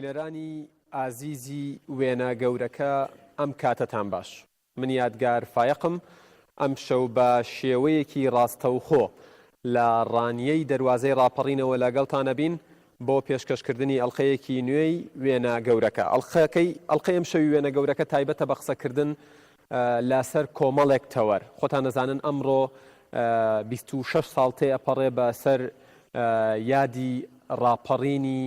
بینەرانی ئازیزی وێنە گەورەکە ئەم کاتەتان باش. من یادگار فایەقم، ئەمشەو بە شێوەیەکی ڕاستەوخۆ لە ڕانیەی دەروازەی ڕاپەڕینەوە لەگەڵتان ئەبین بۆ پێشکەشکردنی ئەڵقەیەکی نوێی وێنە گەورەکە. ئەڵقەکەی ئەڵقەی ئەمشەوی وێنە گەورەکە تایبەتە بە قسەکردن لەسەر کۆمەڵێک تەوەر. خۆتان ئەزانن ئەمڕۆ 26 ساڵ تێئەپەڕێ بە سەر یادی ڕاپەڕینی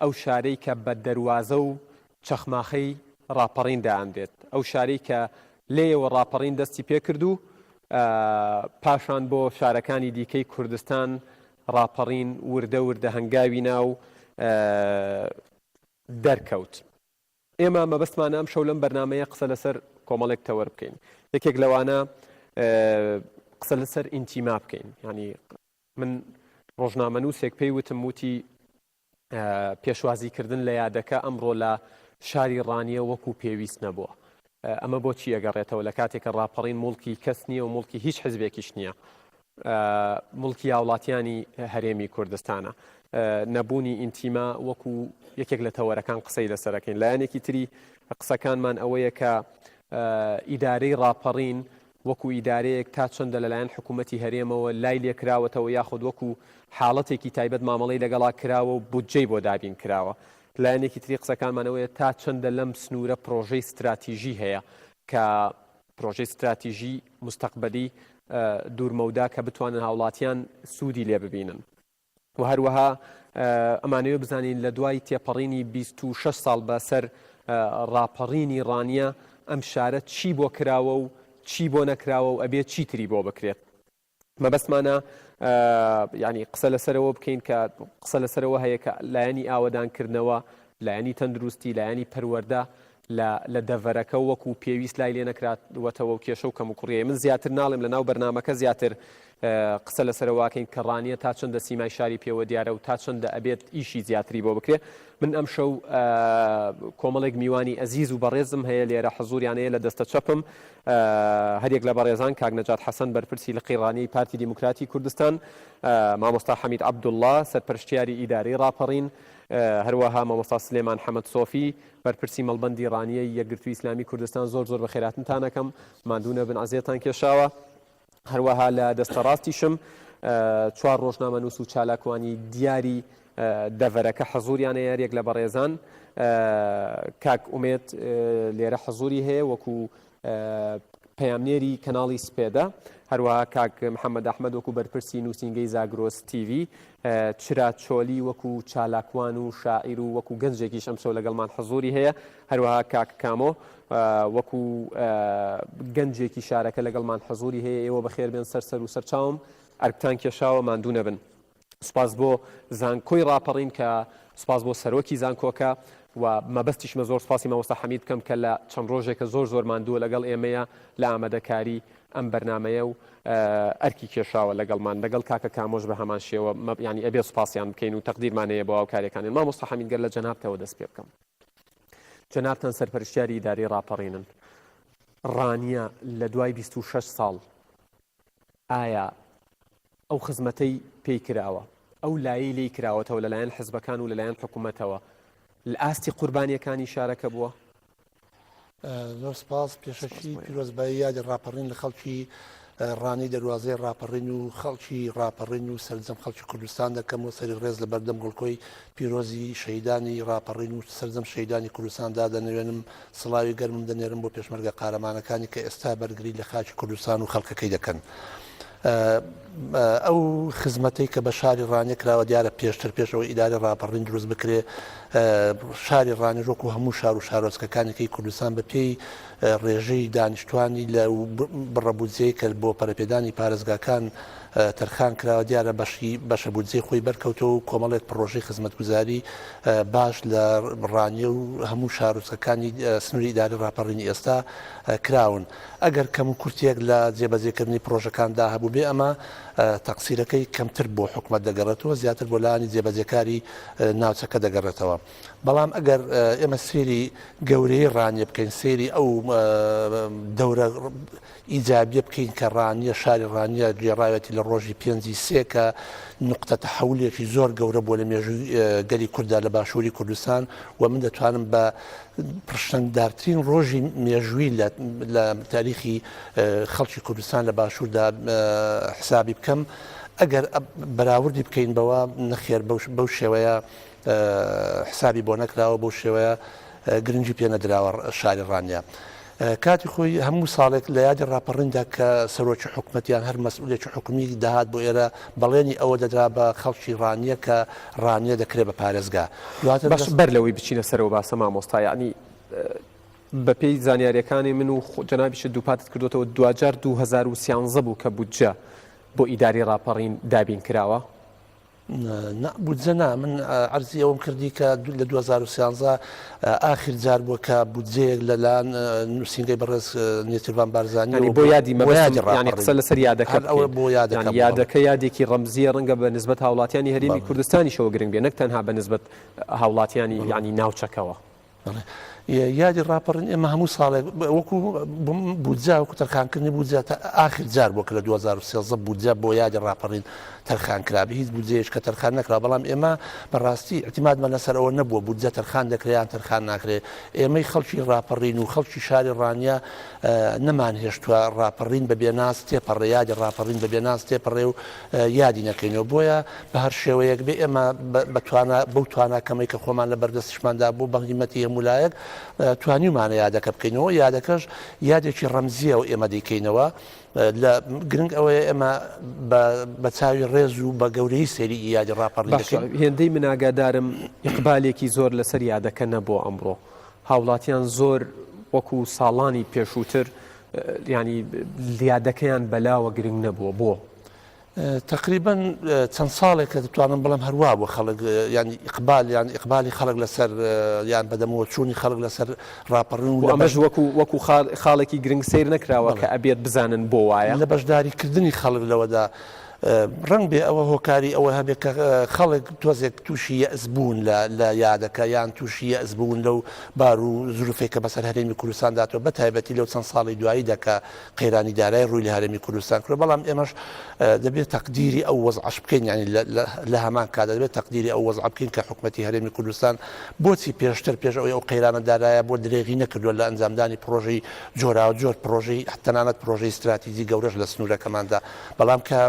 ئەو شارەی کە بە دەروازە و چەخماخەی ڕاپەڕین دائەنرێت، ئەو شارەی کە لێیەوە ڕاپەڕین دەستی پێکرد و پاشان بۆ شارەکانی دیکەی کوردستان ڕاپەڕین وردە وردە هەنگاوی نا و دەرکەوت. ئێمە مەبەستمانە ئەمشەو لەم بەرنامەیە قسە لەسەر کۆمەڵێک تەوەر بکەین. یەکێک لەوانە قسە لەسەر ئینتیما بکەین. یانی من ڕۆژنامەنووسێک پێی وتم وتی پێشوازیکردن لە یادەکە ئەمڕۆ لە شاری ڕانیە وەکو پێویست نەبووە. ئەمە بۆچی ئەگەڕێتەوە لە کاتێکە ڕاپەڕین موڵکی کەس نییە و موڵکی هیچ حزبێکیش نییە. موڵکی هاوڵاتیانی هەرێمی کوردستانە. نەبوونی ئینتیما وەکو یەکێک لە تەوەرەکان قسەی لەسەرەکەین. لایەنێکی تری قسەکانمان ئەوەیە کە ئیدارەی ڕاپەڕین وەکو ئیدارەیەک تا چەندە لەلایەن حکوومەتی هەرێمەوە لای لێکراوەتەوە یاخود وەکو حاڵەتێکی تایبەت مامەڵەی لەگەڵا کراوە و بودجەی بۆ دابین کراوە. لایەنێکی تری قسەکانمان ئەوەیە تا چەندە لەم سنوورە پرۆژەی ستراتیژی هەیە کە پرۆژەی ستراتیژی مستەقبەلی دوورمەودا کە بتوانن هاوڵاتیان سوودی لێ ببینن. و هەروەها ئەمانەوێ بزانین لە دوای تێپەڕینی 26 ساڵ بە سەر ڕاپەڕینی ڕانیە ئەم شارە چی بۆ کراوە و چی بۆ نەکراوە و ئەبێ چی تری بۆ بکرێت. مەبەستمانە یانی قسە لەسەرەوە بکەین کە قسە لەسەرەوە هەیە کە لایەنی ئاوەدانکردنەوە، لایەنی تەندروستی، لایەنی پەروەردە لە لە دەڤەرەکە وەکو پێویست لای لێ نەکراوەتەوە و کێشە و کەموکوڕیی من زیاتر ناڵێم لە ناو بەرنامەکە زیاتر قسە لەسەرەوە ئەکەین کە ڕانیە تا چەندە سیمای شاری پێوە دیارە و تا چەندە ئەبێت ئیشی زیاتری بۆ بکرێ من ئەمشەو کۆمەڵێک میوانی ئەزیز و بەڕێزم هەیە لێرە حزوریان هەیە لە دەستە چەپم هەریەک لە بەڕێزان کاک نەجات حەسەن بەرپرسی لقی ڕانیەی پارتی دیموکراتی کوردستان، مامۆستا حەمید عەبدوڵڵا سەرپەرشتیاری ئیدارەی ڕاپەڕین، هەروەها مامۆستا سلێمان حەمەد سۆفی بەرپرسی مەڵبەندی ڕانیەی یەکگرتووی ئیسلامی کوردستان زۆر زۆر بەخێرهاتنتان ئەکەم ماندوو نەبن عەزێتان کێشاوە. هەروەها لە دەستە ڕاستیشم چوار ڕۆژنامەنووس و چالاکوانی دیاری دەڤەرەکە حەزوریان هەیە هەریەک لە بەڕێزان کاک ئومێد لێرە حەزوری هەیە وەکو پەیامنێری کەناڵی سپێدە هەروەها کاک محەممەد ئەحمەد وەکو بەرپرسی نووسینگەی زاگرۆس تیڤی چرا چۆلی وەکو چالاکوان و شاعیر و وەکو گەنجێکیش ئەمشەو لەگەڵمان حزوری هەیە هەروەها کاک کامۆ وەکو گەنجێکی شارەکە لەگەڵمان حزوری هەیە ئێوە بەخێر بێن سەر سەر و سەر چاوم ئەرکتان کێشاوە ماندوو نەبن. سوپاس بۆ زانکۆی ڕاپەڕین کە سوپاس بۆ سەرۆکی زانکۆکە و مەبەستیشمە زۆر سوپاسی مامۆستا حەمید بکەم کە لە چەند ڕۆژێکە زۆر زۆر ماندووە لەگەڵ ئێمەیە لە ئامادەکاری ئەم بەرنامەیە و ئەرکی کێشاوە لەگەڵمان لەگەڵ کاکە کامۆش بە هەمان شێوە یانی ئەبێ سوپاسیان بکەین و تەقدیرمان هەیە بۆ هاوکاریەکانیان مامۆستا حەمید گەر لە جەنابتەوە دەست پێ بکەم جەنابتان سەرپەرشتیاری ئیدارەی ڕاپەڕینن ڕانیە لە دوای 26 ساڵ ئایا ئەو خزمەتەی پێی کراوە، ئەو لایەی لێی کراوەتەوە لەلایەن حزبەکان و لەلایەن حکومەتەوە لە ئاستی قوربانییەکانی شارەکە بووە؟ زۆر سپاس پێشەکی پیرۆزبایی یادی ڕاپەڕین لە خەڵکی ڕانی دەروازەی ڕاپەڕین و خەڵکی ڕاپەڕین و سەرجەم خەڵکی کوردستان دەکەم و سەری ڕێز لە بەردەم گوڵکۆی پیرۆزی شەیدانی ڕاپەڕین و سەرجەم شەیدانی کوردستان دادەنەوێنم سڵاوی گەرمم دەنێرم بۆ پێشمەرگە قارەمانەکانی کە ئێستا بەرگری لە خاکی کوردستان و خەڵکەکەی دەکەن. ئەو خزمەتەی کە بە شاری ڕانیە کراوە دیارە پێشتر پێش ئەوەی ئیدارەی ڕاپەڕین دروست بکرێ شاری ڕانیش وەکو هەموو شار و شارۆچکەکانێکی کوردستان بە پێی ڕێژەی دانیشتوانی لە بڕە بودجەی کە بۆ پەرەپێدانی پارێزگاکان تەرخان کراوە دیارە بەشی بەشە بودجەی خۆی بەرکەوتەوە و کۆمەڵێک پڕۆژەی خزمەتگوزاری باش لە ڕانیە و هەموو شارۆچکەکانی سنووری ئیداری ڕاپەڕینی ئێستا کراون. ئەگەر کەموکورتییەک لە جێبەجێکردنی پڕۆژەکاندا هەبووبێ ئەمە تەقسیرەکەی کەمتر بۆ حکومەت دەگەڕێتەوە زیاتر بۆ لایەنی جێبەجێکاری ناوچەکە دەگەڕێتەوە. بەڵام ئەگەر ئێمە سەیری گەورەی ڕانیە بکەین، سەیری ئەو دەورە ئیجابیە بکەین کە ڕانیە، شاری ڕانیە گێڕاوێتی لە ڕۆژی پێنجی سێ کە نوقتە تەحەولێکی زۆر گەورە بووە لە مێژووی گەلی کورددا لە باشووری کوردستان و من دەتوانم بە پڕشنگدارترین ڕۆژی مێژووی لە تاریخی خەڵکی کوردستان لە باشووردا حسابی بکەم. ئەگەر بەراوردی بکەین بەوە نەخێر بەو شێوەیە حسابی بۆ نەکراوە بەو شێوەیە گرنگی پێ نەدراوە شاری ڕانیە. کاتی خۆی هەموو ساڵێک لە یادی ڕاپەڕیندا کە سەرۆکی حکومەت یان هەر مەسئولێکی حکومی دەهات بۆ ئێرە بەڵێنی ئەوە دەدرا بە خەڵکی ڕانیە کە ڕانیە دەکرێت بە پارێزگا. دواتر باش بەر لەوەی بچینە سەرەوە باسە مامۆستا یەعنی بەپێی زانیاریەکانی من و جەنابیشت دووپاتت کردوتەوە دواجار 2013 بوو کە بودجە بۆ ئیداری ڕاپەڕین دابین کراوە. نا بودجە نا من عەرزی ئەوەم کردی کە لە 2013 ئاخر جار بووە کە بودجەیەک لەلایەن نووسینگەی بەڕێز نێچیرڤان بارزانیەوە یانی بۆ یادی بۆ یادی مەبەستم یانی قسە ڕاپەڕین لەسەر یادەکە هەر ئەوە بکەین بۆ یادەکە یانی بوو بەڵێ یادەکە یادێکی ڕەمزییە ڕەنگە بە نسبەت هاوڵاتیانی هەرێمی بەڵێ کوردستانیشەوە گرنگ بێ نەک تەنها بە نسبەت هاوڵاتیانی بەڵێ یانی ناوچەکەوە. بەڵێ یادی ڕاپەڕین ئێمە هەموو ساڵێک وەکو بودجە وەکو تەرخانکردنی بودجە تا ئاخر جار بووە کە لە 2013 بودجە بۆ یادی ڕاپەڕین تەرخان کرابێ هیچ بودجەیەک کە تەرخان نەکرا بەڵام ئێمە بەڕاستی اعتمادمان لەسەر ئەوە نەبووە بودجە تەرخان دەکرێ یان تەرخان ناکرێ ئێمەی خەڵکی ڕاپەڕین و خەڵکی شاری ڕانیە نەمانهێشتووە ڕاپەڕین بە بێناز تێپەڕێ یادی ڕاپەڕین بە بێناز تێپەڕێ و یادی نەکەینەوە بۆیە بە هەر شێوەیەک بێ ئێمە بە توانا بەو توانا کەمەی کە خۆمان لە بەردەستیشماندا بوو بە هیمەتی هەموو لایەک توانیومانە یادەکە بکەینەوە یادەکەش یادێکی ڕەمزییە و ئێمە دەیکەینەوە لە گرنگ ئەوەیە ئێمە بە چاوی ڕێز و بە گەورەی سەیری یادی ڕاپەڕین باشە دەکەین. هێندەی من ئاگادارم ئیقبالێکی زۆر لەسەر یادەکە نەبووە ئەمڕۆ هاوڵاتیان زۆر وەکو ساڵانی پێشووتر یانی یادەکەیان بەلاوە گرنگ نەبووە بۆ؟ تەقریبەن چەند ساڵێکە دەتوانم بڵێم هەر وابوو خەڵک یان ئیقبال یان ئیقبالی خەڵک لەسەر یان بەدەمەوە چوونی خەڵک لەسەر ڕاپەڕین و و ئەمەش وەکو وەکو خاڵێکی گرنگ سەیر نەکراوە کە ئەبێت بزانن بۆ وایە؟ لە بەشداریکردنی خەڵک لەوەدا ڕەنگ بێ ئەوە هۆکاری ئەوە هەبێ کە خەڵک تۆزێک تووشی یەئس بوون لە لە یادەکە یان تووشی یەئس بوون لەو بار و زروفێک کە بەسەر هەرێمی کوردستان داتەوە بە تایبەتی لەو چەند ساڵی دواییدا کە قەیرانی دارای ڕووی لە هەرێمی کوردستان کردوە، بەڵام ئێمەش دەبێت تەقدیری ئەو وەزعەش بکەین، یانی لە هەمان کاتدا دەبێت تەقدیری ئەو وەزعە بکەین کە حکومەتی هەرێمی کوردستان بۆچی پێشتر پێش ئەوەی ئەو قەیرانە دارایە بۆ درێغی نەکردوە لە ئەنجامدانی پڕۆژەی جۆراوجۆر پڕۆژەی تەنانەت پڕۆژەی ستراتیجی گەورەش لە سنوورەکەماندا، بەڵام کە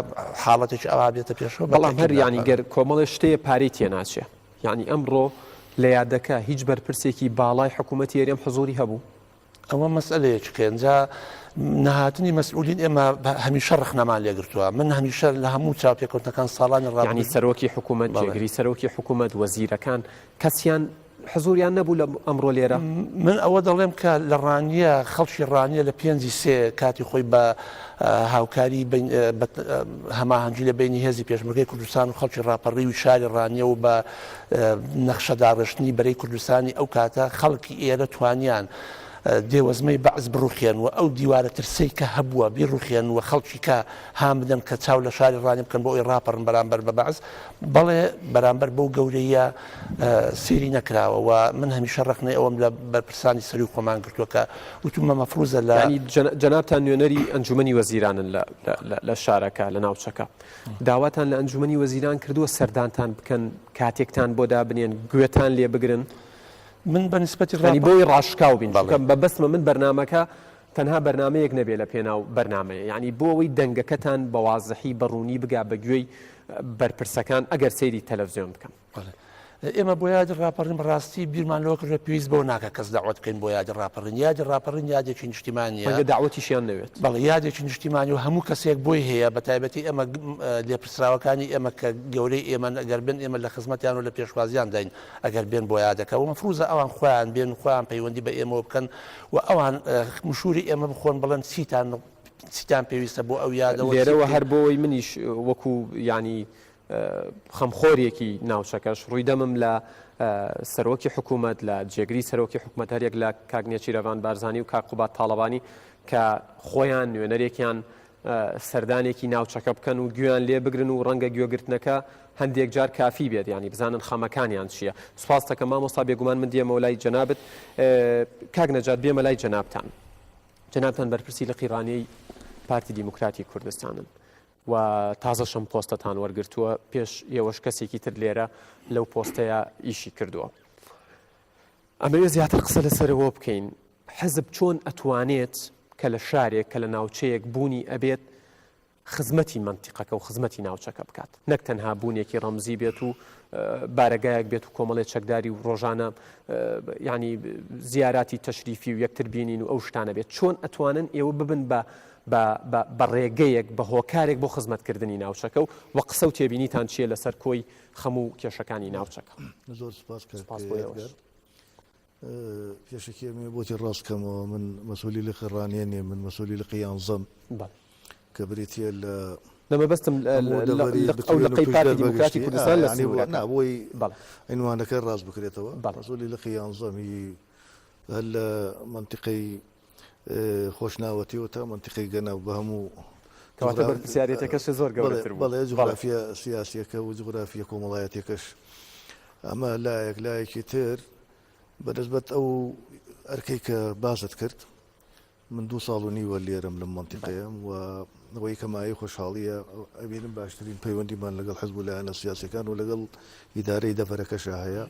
حاڵەتێکی ئەوها بێتە پێشەوە بە بەڵام تەئکید هەر یانی ناتوانن. گەر کۆمەڵێ شتێ پارەی تێناچێ یانی ئەمڕۆ لە یادەکە هیچ بەرپرسێکی باڵای حکومەتی هەرێم حزوری هەبوو؟ ئەوە مەسئەلەیەکی کە ئینجا نەهاتنی مەسئولین ئێمە هەمیشە ڕەخنەمان لێگرتووە من هەمیشە لە هەموو چاوپێکەوتنەکان ساڵانی یعنی ڕابردوو سەرۆکی حکوومەت بەڵێ. جێگری سەرۆکی حکوومەت وەزیرەکان کەسیان حزوریان نەبوو لە ئەمڕۆ لێرە؟ من ئەوە دەڵێم کە لە ڕانیە خەڵکی ڕانیە لە پێنجی سێ کاتی خۆی بە هاوکاری بین بە هەماهەنگی لە بینی هێزی پێشمەرگەی کوردستان و خەڵکی ڕاپەڕیوی شاری ڕانیە و بە نەخشەداڕشتنی بەرەی کوردستانی ئەو کاتە خەڵکی ئێرە توانیان دێوەزمەی بەعس بڕوخێن و ئەو دیوارە ترسەی کە هەبووە بیڕوخێن و خەڵکی کە هان بدەن کە چاو لە شاری ڕانیە بکەن بۆ ئەوەی ڕاپەڕن بەرامبەر بە بەعس بەڵێ بەرامبەر بەو گەورەیە سەیری نەکراوە و من هەمیشە ڕەخنەی ئەوەم لە بەرپرسانی سەروی خۆمان گرتووە کە وتومە مەفروزە لە یانی جەنابتان نوێنەری ئەنجومەنی وەزیرانن لە شارەکە لە ناوچەکە داواتان لە ئەنجومەنی وەزیران کردووە سەردانتان بکەن کاتێکتان بۆ دابنێن گوێتان لێ بگرن؟ من بە نیسبەتی یانی ڕاپە بۆی ڕاشکاو بین بەڵێ. چونکە مەبەستمە من بەرنامەکە تەنها بەرنامەیەک نەبێ لە پێناو بەرنامەیە یانی بۆ ئەوەی دەنگەکەتان بە وازحی بە ڕوونی بگا بە گوێی بەرپرسەکان ئەگەر سەیری تەلەفزیۆن بکەن. بەڵێ. ئێمە بۆ یادی ڕاپەڕین بەڕاستی بیرمان لەوە کردووە پێویست بەوە ناکات کەس دەعوەت بکەین بۆ یادی ڕاپەڕین. یادی ڕاپەڕین یادێکی نیشتیمانییە. ڕەنگە دەعوەتیشیان نەوێت. بەڵێ یادێکی نیشتیمانی و هەموو کەسێک بۆی هەیە بە تایبەتی ئێمە لێپرسراوەکانی ئێمە کە گەورەی ئێمەن ئەگەر بێن ئێمە لە خزمەتیان و لە پێشوازیانداین ئەگەر بێن بۆ یادەکە و مەفروزە ئەوان خۆیان بێن و خۆیان پەیوەندی بە ئێمەوە بکەن و ئەوان مشوری ئێمە بخۆن بڵێن چیتان چیتان پێویستە بۆ ئەو یادەوە چی لێرەوە بکەین. هەر بۆوەی منیش وەکو یانی خەمخۆرێکی ناوچەکەش ڕووی دەمم لە سەرۆکی حکوومەت لە جێگری سەرۆکی حکوومەت هەریەک لە کاک نێچیرەڤان بارزانی و کاک قوباد تاڵەبانی کە خۆیان نوێنەرێکیان. سەردانێکی ناوچەکە بکەن و گوێیان لێ بگرن و ڕەنگە گوێگرتنەکە هەندێک جار کافی بێت یانی بزانن خەمەکانیان چییە. سوپاست دەکەم مامۆستا بێگومان من دێمەوە لای جەنابت کاک نەجات بێمە لای جەنابتان. جەنابتان بەرپرسی لقی ڕانیەی پارتی دیموکراتی کوردستانن و تازەش ئەم پۆستەتان وەرگرتووە پێش ئێوەش کەسێکی تر لێرە لەو پۆستەیە ئیشی کردووە. ئەمەوێ زیاتر قسە لەسەرەوە بکەین حزب چۆن ئەتوانێت کە لە شارێک کە لە ناوچەیەک بوونی ئەبێت خزمەتی مەنتیقەکە و خزمەتی ناوچەکە بکات نەک تەنها بوونێکی ڕەمزی بێت و بارەگایەک بێت و کۆمەڵێ چەکداری و ڕۆژانە ینی زیاراتی تەشریفی و یەکتر بینین و ئەو شتانە بێت چۆن ئەتوانن ئێوە ببن بە بە ڕێگەیەک بە هۆکارێک بۆ خزمەتکردنی ناوچەکە و وە قسە و تێبینیتان چییە لەسەر کۆی خەم و کێشەکانی ناوچەکە؟ زۆر سپاس کاک ئێدگار. پێشەکی ئەمەوێ بۆتی ڕاست کەمەوە من مەسئولی لقی ڕانیە نیم من مەسئولی لقی یانزەم کە بریتیە لە نە مەبەستم ئەو لقەی پارتی دیموکراتی کوردستان لە سنوورەکە نا بۆی عینوانەکە ڕاست بکرێتەوە مەسئولی لقی یانزەمی هەر لە مەنتیقەی خۆشناوەتیەوە تا مەنتیقەی گەناو بە هەموو کەواتە بەرپرسیارێتەکەش زۆر گەورەتر بوو. بەڵێ جوغرافیە سیاسیەکە و جوغرافیە کۆمەڵایەتیەکەش ئەمە لایەک لایەکی تر بە نسبەت ئەو ئەرکەی کە باست کرد من دوو ساڵ و نیوە لێرەم لەم مەنتیقەیەم و ئەوەی کە مایەی خۆشحاڵییە ئەبینم باشترین پەیوەندیمان لەگەڵ حزب و لایەنە سیاسیەکان و لەگەڵ ئیدارەی دەڤەرەکەشا هەیە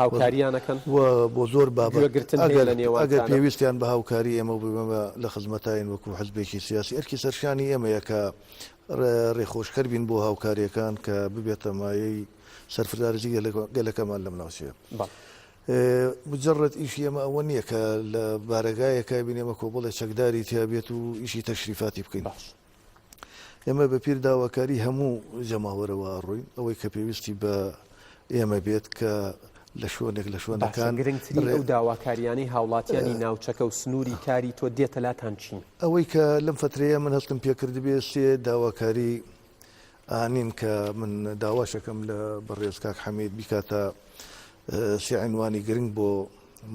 هاوکاریان ئەکەن و بۆ زۆر بابەت گوێگرتن هەیە لە نێوانتانە؟ ئەگەر پێویستیان بە هاوکاری ئێمە بوو ئێمە لە خزمەتاین وەکو حزبێکی سیاسی ئەرکی سەرشانی ئێمەیە کە ڕێخۆشکەر بین بۆ هاوکاریەکان کە ببێتە مایەی سەرفرازی گەلەکەمان لەم ناوچەیە. مجرد ئیشی ئێمە ئەوە نییە کە لە بارەگایەکا بین ئێمە کۆمەڵێ چەکداری تیا بێت و ئیشی تەشریفاتی بکەین. باش. ئێمە بە پیر داواکاری هەموو جەماوەرەوە ئەڕۆین ئەوەی کە پێویستی بە ئێمە بێت کە لە شوێنێک لە باشە شوێنەکان گرنگترین ڕێ ئەو داواکاریانەی هاوڵاتیانی ناوچەکە و سنووری کاری تۆ دێتە لاتان چین؟ ئەوەی کە لەم فەترەیە من هەستم پێکردبێ سێ داواکاری ئانین کە من داواش ئەکەم لە بەڕێز کاک حەمید بیکاتە سێ عینوانی گرنگ بۆ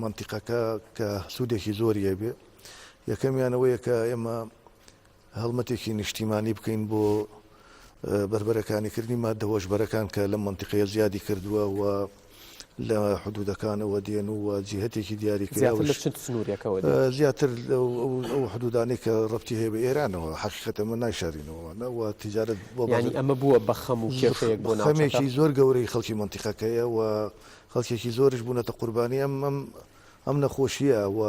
مەنتیقەکە کە سوودێکی زۆری هەبێ یەکەمیان ئەوەیە کە ئێمە هەڵمەتێکی نیشتیمانی بکەین بۆ بەربەرەکانیکردنی مادە هۆشبەرەکان کە لەم مەنتیقەیە زیادی کردووە و لە حدودەکانەوە دێن و جیهەتێکی دیاری زیاتر لە چ سنوورێکەوە دێن؟ زیاتر ئەو حدودانەی کە ڕەبتی هەیە بە ئێرانەوە، حەقیقەتە ئەمە نایشارینەوە ئەوانە و تیجارەت بۆ یانی ئەمە بووە بە خەم و کێشەیەک بۆ ناوچەکە؟ خەمێکی زۆر گەورەی خەڵکی مەنتیقەکەیە و خەڵکێکی زۆریش بوونەتە قوربانی ئەم ئەم ئەم نەخۆشییە و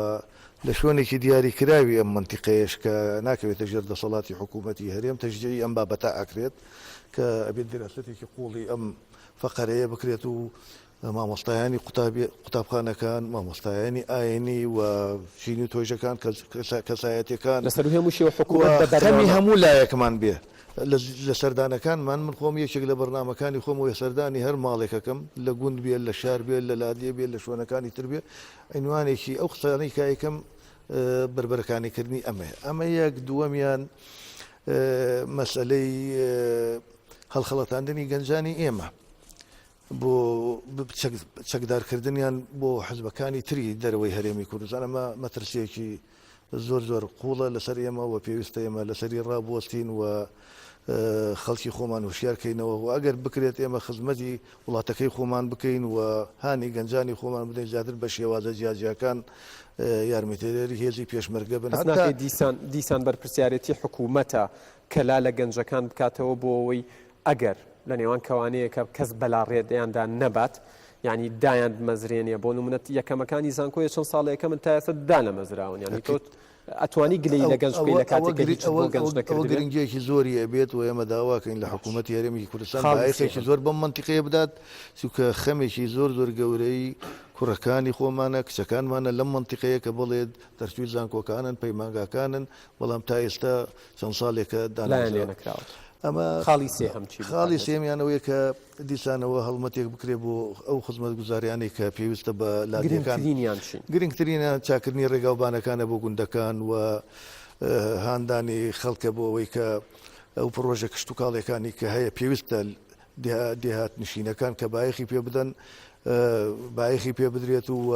لە شوێنێکی دیاریکراوی ئەم مەنتیقەیەش کە ناکەوێتە ژێر دەسەڵاتی حکوومەتی هەرێم تەشجیعی ئەم بابەتە ئەکرێت کە ئەبێت دیراسەتێکی قووڵی ئەم فەقەرەیە بکرێت و مامۆستایانی قوتابی قوتابخانەکان، مامۆستایانی ئاینی و چین و تۆژەکان، کەسایەتیەکان لەسەر هەموو شێوە حکوومەت بە خەمی بەرنامە. هەموو لایەکمان بێ لە سەردانەکانمان من خۆم یەکێک لە بەرنامەکانی خۆم وەیە سەردانی هەر ماڵێک ئەکەم لە گوند بێ لە شار بێ لە لادێ بێ لە شوێنەکانی تر بێ عینوانێکی ئەو قسانەی کە ئەیکەم بەربەرەکانی کردنی ئەمەیە ئەمە یەک دووەمیان مەسەلەی هەڵخەڵەتاندنی گەنجانی ئێمە بۆ چەکدارکردنیان بۆ حزبەکانی تری دەرەوەی هەرێمی کوردستان ئەمە مەترسیەکی زۆر زۆر قوڵە لەسەر ئێمە و پێویستە ئێمە لەسەری ڕابوەستین و خەڵکی خۆمان هوشیار کەینەوە و ئەگەر بکرێت ئێمە خزمەتی وڵاتەکەی خۆمان بکەین و هانی گەنجانی خۆمان بدەین زیاتر بە شێوازە جیاجیاکان یارمەتیدەری هێزی پێشمەرگە بن. هەست ناکەی دیسان دیسان بەرپرسیارێتی حکوومەتە کە لا لە گەنجەکان بکاتەوە بۆ ئەوەی ئەگەر لە نێوان کەوانەیەکە کەس بەلاڕێدەیاندا نەبات یعنی دایان بمەزرێنێ بۆ نمونە یەکەمەکانی زانکۆیە چەند ساڵە یەکەمن تا ئێستا دانەمەزراون یعنی تۆ ئەتوانی گلەیی لە گەنج بکەی لە کاتێک کە هیچت بۆ گەنج ئەوە نەکردبێ؟ گرنگییەکی زۆری ئەبێت و ئێمە داواکەین لە حکوومەتی هەرێمی کوردستان خاڵی بایەخێکی سێهەم. زۆر بەم مەنتیقەیە بدات چونکە خەمێکی زۆر زۆر گەورەی کوڕەکانی خۆمانە کچەکانمانە لەم مەنتیقەیە کە بڵێ دەرچووی زانکۆکانن پەیمانگاکانن بەڵام تا ئێستا چەند ساڵێکە لایان لێ دانەمەزراون. نەکراوەتەوە. ئەمە خاڵی سێهەم چی بوو خاڵی کاک نەجیب؟ سێهەمیان ئەوەیە کە دیسانەوە هەڵمەتێک بکرێت بۆ ئەو خزمەتگوزاریانەی کە پێویستە بە لادێکان. گرنگترینیان چین؟ گرنگترینیان چاککردنی ڕێگاوبانەکانە بۆ گوندەکان و هاندانی خەڵکە بۆ ئەوەی کە ئەو پڕۆژە کشتوکاڵیەکانی کە هەیە پێویستە دێهات نشینەکان کە بایەخی پێ بدەن. بایەخی پێ بدرێت و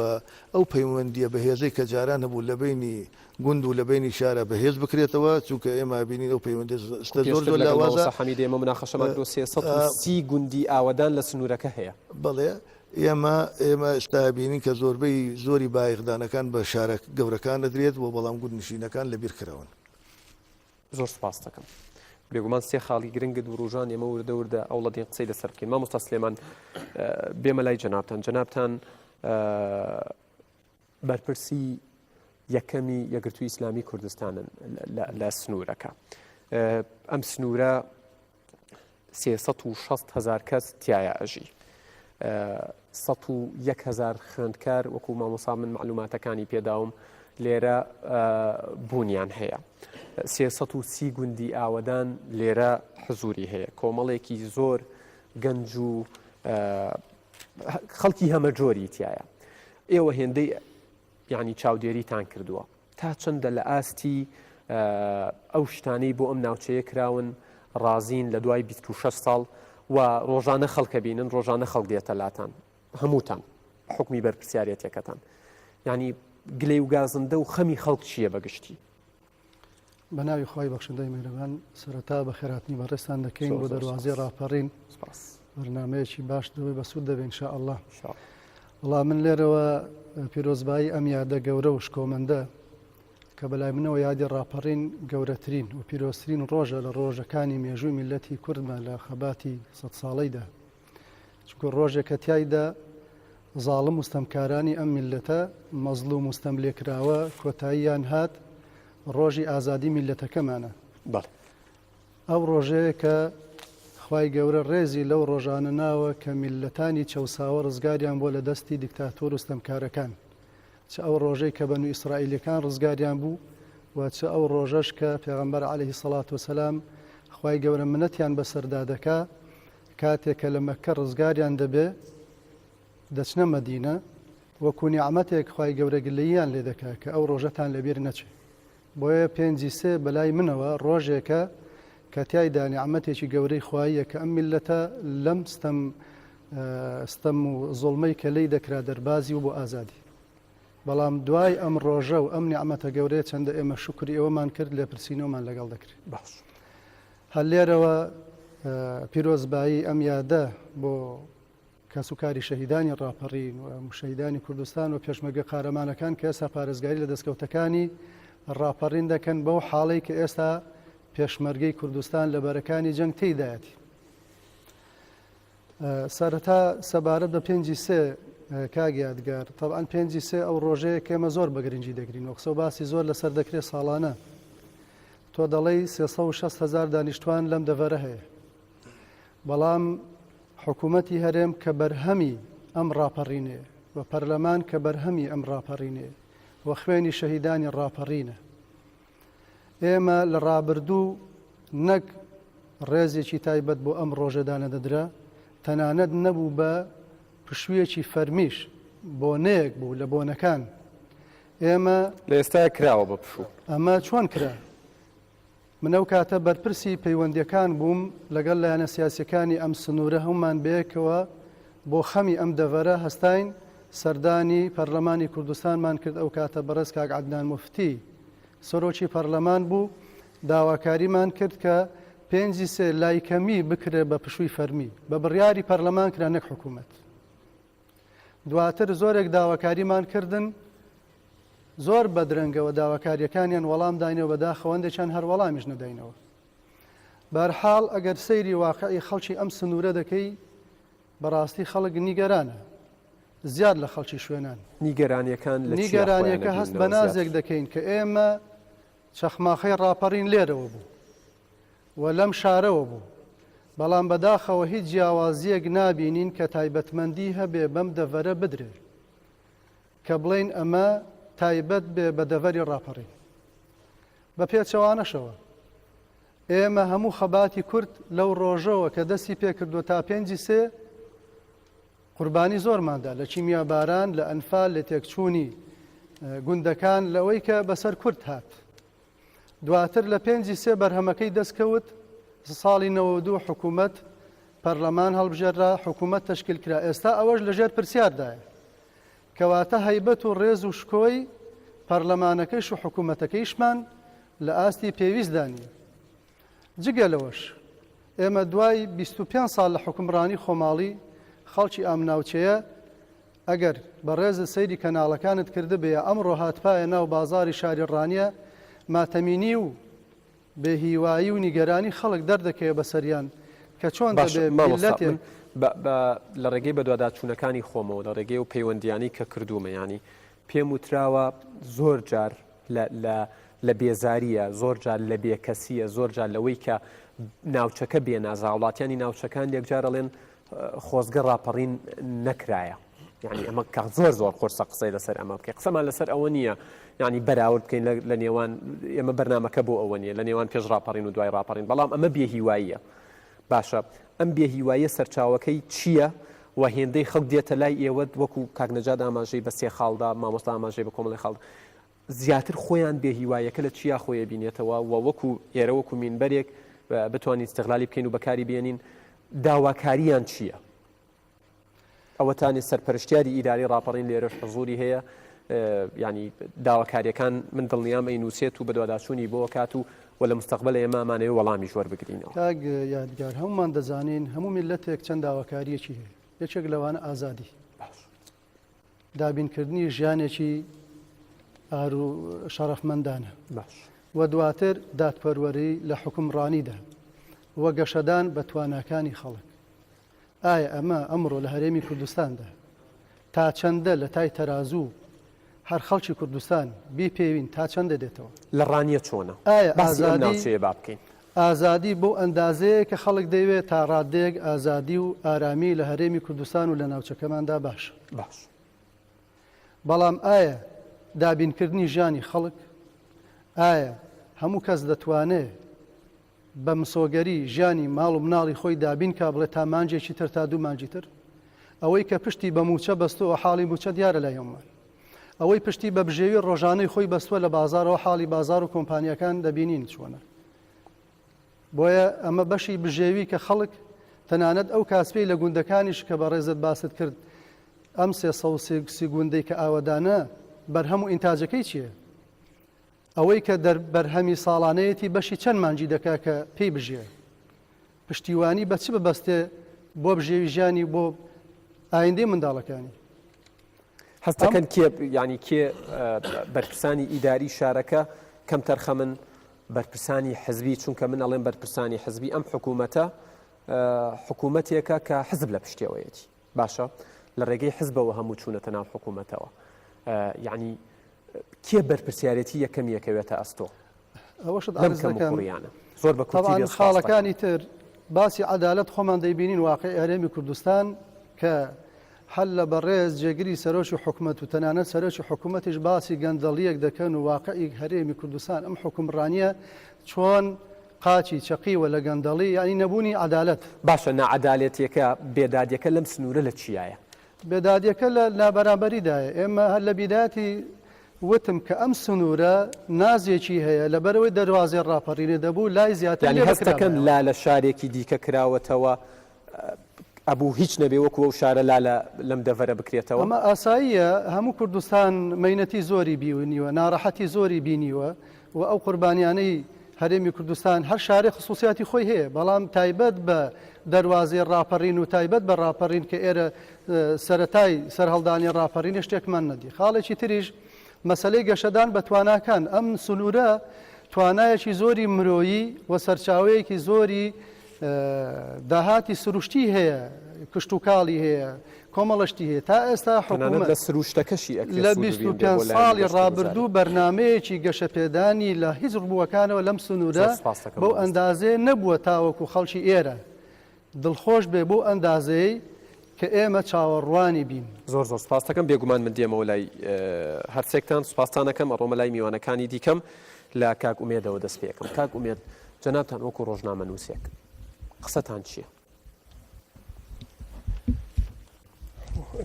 ئەو پەیوەندییە بەهێزەی کە جاران هەبوو لە بەینی گوند و لە بەینی شارا بەهێز بکرێتەوە، چونکە ئێمە ئەبینین ئەو پەیوەندیە ئێستا زۆر پێشتر زۆر لەگەڵ لاوازە. مامۆستا حەمید ئێمە مناقەشەمان کردووە 330 گوندی ئاوەدان لە سنوورەکە هەیە. بەڵێ ئێمە ئێمە ئێستا ئەبینین کە زۆربەی زۆری بایەخدانەکان بە شارە گەورەکان ئەدرێت و بەڵام گوندنشینەکان لەبیر کراون. زۆر سوپاست دەکەم. بێگومان سێ خاڵی گرنگت وروژان ئێمە وردە وردە ئەوڵەدین قسەی لەسەر بکەین. مامۆستا سلێمان بێمە لای جەنابتان. جەنابتان بەرپرسی یەکەمی یەکگرتووی ئیسلامی کوردستانن لە سنوورەکە. ئەم سنوورە 360 هزار کەس تایە ئەژی. 101 هزار خوێندکار وەکو مامۆسا من معلوماتەکانی پێداوم لێرە بوونیان هەیە. 330 گوندی ئاوەدان لێرە حزوری هەیە. کۆمەڵێکی زۆر گەنج و خەڵکی هەمەجۆری تایە. ئێوە هێندەی یانی چاودێریتان کردووە تا چەندە لە ئاستی ئەو شتانەی بۆ ئەم ناوچەیە کراون ڕازین لە دوای 26 ساڵ و ڕۆژانە خەڵکە بینن ڕۆژانە خەڵک دێتە لاتان هەمووتان حکمی بەرپرسیارەتەکەتان ینی گلەی و گازندە و خەمی خەڵک چییە بەگشتی؟ بە ناوی خوای بەخشندەی میهرەبان سەرەتا بەخێرهاتنی بەڕێزتان دەکەین بۆ دەروازەی ڕاپەڕین بەرنمەیەکی باش دەبێت بەسوود دەبێت إن شاء الله وڵا من لێرەوە پیرۆزبایی ئەم یادە گەورە و شکۆمەندە کە بەلای منەوە یادی ڕاپەڕین گەورەترین و پیرۆزترین ڕۆژە لە ڕۆژەکانی مێژووی میلەتی کوردمە لە خەباتی سەد ساڵەیدا چونکە ڕۆژێکە تیایدا زاڵم و ستەمکارانی ئەم میللەتە مەزڵوم و ستەملێکراوە کۆتاییان هات، ڕۆژی ئازادی میللەتەکەمانە. بەڵێ. ئەو ڕۆژەیە کە خوای گەورە ڕێزی لەو ڕۆژانە ناوە کە میللەتانی چەوساوە ڕزگاریان بووە لە دەستی دیکتاتۆر و ستەمکارەکان، چ ئەو ڕۆژەی کە بەنو ئیسرائیلیەکان ڕزگاریان بوو و چ ئەو ڕۆژەش کە پێغەمبەر علیە الصلوة والسلام خوای گەورە منەتیان بەسەردا دەکا کاتێ کە لە مەککە ڕزگاریان دەبێ دەچنە مەدینە وەکو نیعمەتێک خوای گەورە گلەییان لێ دەکا کە ئەو ڕۆژەتان لەبیر نەچێ بۆیە پێنجی سێ بەلای منەوە ڕۆژێکە کە تیایدا نیعمەتێکی گەورەی خواییە کە ئەم میللەتە لەم ستەم ستەم و زوڵمەی کە لێی دەکرا دەربازی و بۆ ئازادی بەڵام دوای ئەم ڕۆژە و ئەم نیعمەتە گەورەیە چەندە ئێمە شوکری ئەوەمان کرد لێپرسینەوەمان لەگەڵ دەکرێت باش هەر لێرەوە پیرۆزبایی ئەم یادە بۆ کەسوکاری شەهیدانی ڕاپەڕین و شەهیدانی کوردستان و پێشمەرگە قارەمانەکان کە ئێستا پارێزگاری لە دەستکەوتەکانی ڕاپەڕین دەکەن بەو حاڵەی کە ئێستا پێشمەرگەی کوردستان لە بەرەکانی جەنگ تێیدایەتی. سەرەتا سەبارەت بە پێنجی سێ کاک یادگار تەبعەن پێنجی سێ ئەو ڕۆژەیە کە ئێمە زۆر بە گرنگی دەگرین و قسە و باسی زۆر لەسەر دەکرێت ساڵانە تۆ دەڵێی 360 هزار دانیشتوان لەم دەڤەرە هەیە بەڵام حکوومەتی هەرێم کە بەرهەمی ئەم ڕاپەڕینێ و پەرلەمان کە بەرهەمی ئەم ڕاپەڕینێ و خوێنی شەهیدانی ڕاپەڕینە ئێمە لە ڕابردوو نەک ڕێزێکی تایبەت بۆ ئەم ڕۆژە دانەدەدرا، تەنانەت نەبوو بە پشوویەکی فەرمیش، بۆنەیەک بوو لە بۆنەکان. ئێمە. لە ئێستایا کراوە بە پشوو. ئەمە چۆن کرا؟ من ئەو کاتە بەرپرسی پەیوەندییەکان بووم لەگەڵ لایەنە سیاسییەکانی ئەم سنوورە هەموومان بەیەکەوە بۆ خەمی ئەم دەڤەرە هەستاین سەردانی پەرلەمانی کوردستانمان کرد ئەو کاتە بەڕێز کاک عەدنان موفتی سەرۆکی پەرلەمان بوو داواکاریمان کرد کە پێنجی سێ لای کەمی بکرێ بە پشووی فەرمی بە بڕیاری پەرلەمان کرا نەک حکوومەت دواتر زۆرێک داواکاریمان کردن زۆر بە درەنگەوە داواکاریەکانیان وەڵام داینەوە بەداخەوە هەندێکیان هەر وەڵامیش نەداینەوە بەرحاڵ ئەگەر سەیری واقعی خەڵکی ئەم سنوورە دەکەی بەڕاستی خەڵک نیگەرانە زیاد لە خەڵکی شوێنان. نیگەرانیەکان لە چیا خۆیان نیگەرانیەکە هەست ئەبیننەوە بە نازێک زیاتر؟ دەکەین کە ئێمە چەخماخەی ڕاپەڕین لێرەوە بوو و لەم شارەوە بوو، بەڵام بەداخەوە هیچ جیاوازیەک نابینین کە تایبەتمەندی هەبێ بەم دەڤەرە بدرێ کە بڵێین ئەمە تایبەت بێ بە دەڤەری ڕاپەڕین. بە پێچەوانەشەوە ئێمە هەموو خەباتی کورد لەو ڕۆژەوە کە دەستی پێکردووە تا پێنجی سێ قوربانی زۆرمان دا لە کیمیاباران، لە ئەنفال، لە تێکچوونی گوندەکان، لەوەی کە بەسەر کورد هات. دواتر لە پێنجی سێ بەرهەمەکەی دەستکەوت، ساڵی 92 حکوومەت. پەرلەمان هەڵبژێررا، حکوومەت تەشکیل کرا، ئێستا ئەوەش لەژێر پرسیاردایە. کەواتە هەیبەت و ڕێز و شکۆی پەرلەمانەکەیش و حکوومەتەکەیشمان لە ئاستی پێویستدا نییە. جگە لەوەش ئێمە دوای 25 ساڵ لە حوکمڕانی خۆماڵی خەڵکی ئەم ناوچەیە ئەگەر بەڕێزت سەیری کەناڵەکانت کردبێ یا ئەمڕۆ هاتبایە ناو بازاڕی شاری ڕانیە ماتەمینی و بێ هیوایی و نیگەرانی خەڵک دەردەکەوێ بەسەریان کە چۆن باشە دەبێ مامۆستا میللەتێک من بە بە لە ڕێگەی بەدواداچوونەکانی خۆمەوە لە ڕێگەی ئەو پەیوەندیانەی کە کردوومە یانی پێم وتراوە زۆر جار لە لە لە بێزارییە زۆر جار لە بێکەسییە زۆر جار لەوەی کە ناوچەکە بێنازە هاوڵاتیانی ناوچەکان یەکجار ئەڵێن خۆزگە ڕاپەڕین نەکرایە یعنی ئەمە کە زۆر زۆر قورسە قسەی لەسەر ئەمە بکەین قسەمان لەسەر ئەوە نییە یعنی بەراورد بکەین لە نێوان ئێمە بەرنمەکە بۆ ئەوە نییە لە نێوان پێش ڕاپەڕین و دوای ڕاپەڕین بەڵام ئەمە بێهیواییە باشە ئەم بێهیواییە سەرچاوەکەی چییە و هێندەی خەڵک دێتە لای ئێوە وەکو کاک نەجات ئاماژەی بە سێ خاڵدا مامۆستا ئاماژەی بە کۆمەڵی خاڵ زیاتر خۆیان بێ هیوایەکە لە چیا خۆی بینێتەوە و وەکو ئێرە وەکو مینبەرێک بتوانین استغلالی بکەین و بەکاری بێنین داواکاریان چییە؟ ئەوەتانێ سەرپەرشتیاری ئیداری ڕاپەڕین لێرەش حزوری هەیە ینی داواکاریەکان من دڵنیام ئەی نووسێت و بەدواداچوونی بۆ کات و و لە مستەقبل ئێمە ئەمانەوێ وەڵامیش وەربگرینەوە. کاک یادگار هەموومان دەزانین هەموو میللەتێک چەند داواکارییەکی هەیە یەکێک لەوانە ئازادی باش. دابینکردنی ژیانێکی ئار و شەڕەفمەندانە باش. و دواتر دادپەروەری لە حوکمڕانیدا و گەشەدان بە تواناکانی خەڵک. ئایا ئەمە ئەمڕۆ لە هەرێمی کوردستاندا تا چەندە لە تای تەرازوو هەر خەڵکی کوردستان بیپێوین تا چەندە دێتەوە؟ لە ڕانیە چۆنە؟ ئایا باسی ئەم ئازادی ناوچەیە با بکەین. ئازادی بەو ئەندازەیە کە خەڵک دەیەوێت تا ڕاددەیەک ئازادی و ئارامی لە هەرێمی کوردستان و لە ناوچەکەماندا باشە. باش. بەڵام ئایا دابینکردنی ژیانی خەڵک، ئایا هەموو کەس دەتوانێ بە مسۆگەری ژیانی ماڵ و مناڵی خۆی دابین کا بڵێ تا مانگێکی تر تا دوو مانگی تر؟ ئەوەی کە پشتی بە مووچە بەستووە حاڵی مووچە دیارە لای هەموومان. ئەوەی پشتی بە بژێوی ڕۆژانەی خۆی بەستووە لە بازاڕەوە حاڵی بازاڕ و کۆمپانیاکان دەبینین چۆنە. بۆیە ئەمە بەشی بژێوی کە خەڵک تەنانەت ئەو کاسپەی لە گوندەکانیش کە بەڕێزت باست کرد ئەم 330 گوندەی کە ئاوەدانە بەرهەم و ئینتاجەکەی چییە؟ ئەوەی کە دەر بەرهەمی ساڵانەیەتی بەشی چەند مانگی دەکا کە پێی بژیێ؟ پشتیوانی بە چ ببەستێ بۆ بژێوی ژیانی و بۆ ئایندەی منداڵەکانی؟ هەست دەکەن کێ یانی کێ بەرپرسانی ئیداری شارەکە کەم تەرخەمن بەرپرسانی حزبی چونکە من ئەڵێم بەرپرسانی حزبی ئەم حکوومەتە حکوومەتێکە کە حزب لە پشتەوەیەتی باشە لە ڕێگەی حزبەوە هەموو چوونەتە ناو حکوومەتەوە یعنی کێ بەرپرسیارێتی یەکەم یەکەوێتە ئەستۆ ئەوەشت عەرز دەکەم زۆر بە طبعا خاڵەکانی تر باسی عەدالەت خۆمان دەیبینین واقعی هەرێمی کوردستان کە هەر لە بەڕێز جێگری سەرۆکی حکومەت و تەنانەت سەرۆکی حکومەتیش باسی گەندەڵیەک دەکەن و واقعی هەرێمی کوردستان ئەم حکومڕانیە چۆن قاچی چەقیوە لە گەندەڵی یانی نەبوونی عەدالەت. باشە ناعەدالەتیەکە بێدادیەکە لەم سنوورە لە چیایە؟ بێدادیەکە لە نابەرامبەریدایە ئێمە هەر لە بیدایەتی وتم کە ئەم سنوورە نازێکی هەیە لەبەرئەوەی دەروازەی ڕاپەڕینێ دەبوو لای زیاتر یانی لێ هەست دەکەن بکرابایەوە. لا لە شارێکی دیکە کراوەتەوە ئەبوو هیچ نەبێ وەکو ئەو شارە لا لە لەم دەڤەرە بکرێتەوە؟ ئەمە ئاساییە هەموو کوردستان مەینەتی زۆری بینیوە ناڕەحەتی زۆری بینیوە و ئەو قوربانیانەی هەرێمی کوردستان هەر شارێک خسوسیاتی خۆی هەیە بەڵام تایبەت بە دەروازەی ڕاپەڕین و تایبەت بە ڕاپەڕین کە ئێرە سەرەتای سەرهەڵدانی ڕاپەڕینە شتێکمان نەدی خاڵێکی تریش مەسەلەی گەشەدان بە تواناکان ئەم سنوورە توانایەکی زۆری مرۆیی و سەرچاوەیەکی زۆری داهاتی سروشتی هەیە، کشتوکاڵی هەیە، کۆمەڵە شتی هەیە. تا ئێستا تەنانەت حکوومەت لە سروشتەکەشی ئەکرێ لە سوود ببینرێ 25 بۆ لایەنی ساڵی گەشتوگوزاری. ڕابردوو بەرنامەیەکی گەشەپێدانی لە هیچ ڕووەکانەوە لەم زۆر سنوورە سوپاست دەکەم بەو مامۆستا. ئەندازەیە نەبووە تاوەکو خەڵکی ئێرە دڵخۆش بێ بەو ئەندازەیەی کە ئێمە چاوەڕوانی بین. زۆر زۆر سوپاست دەکەم بێگومان من دێمەوە لای هەرسێکتان سوپاستان ئەکەم ئەڕۆمە لای میوانەکانی دیکەم لە کاک ئومێدەوە دەست پێ ئەکەم کاک ئومێد جەنابتان وەکو ڕۆژنامەنووسێک قسەتان چییە؟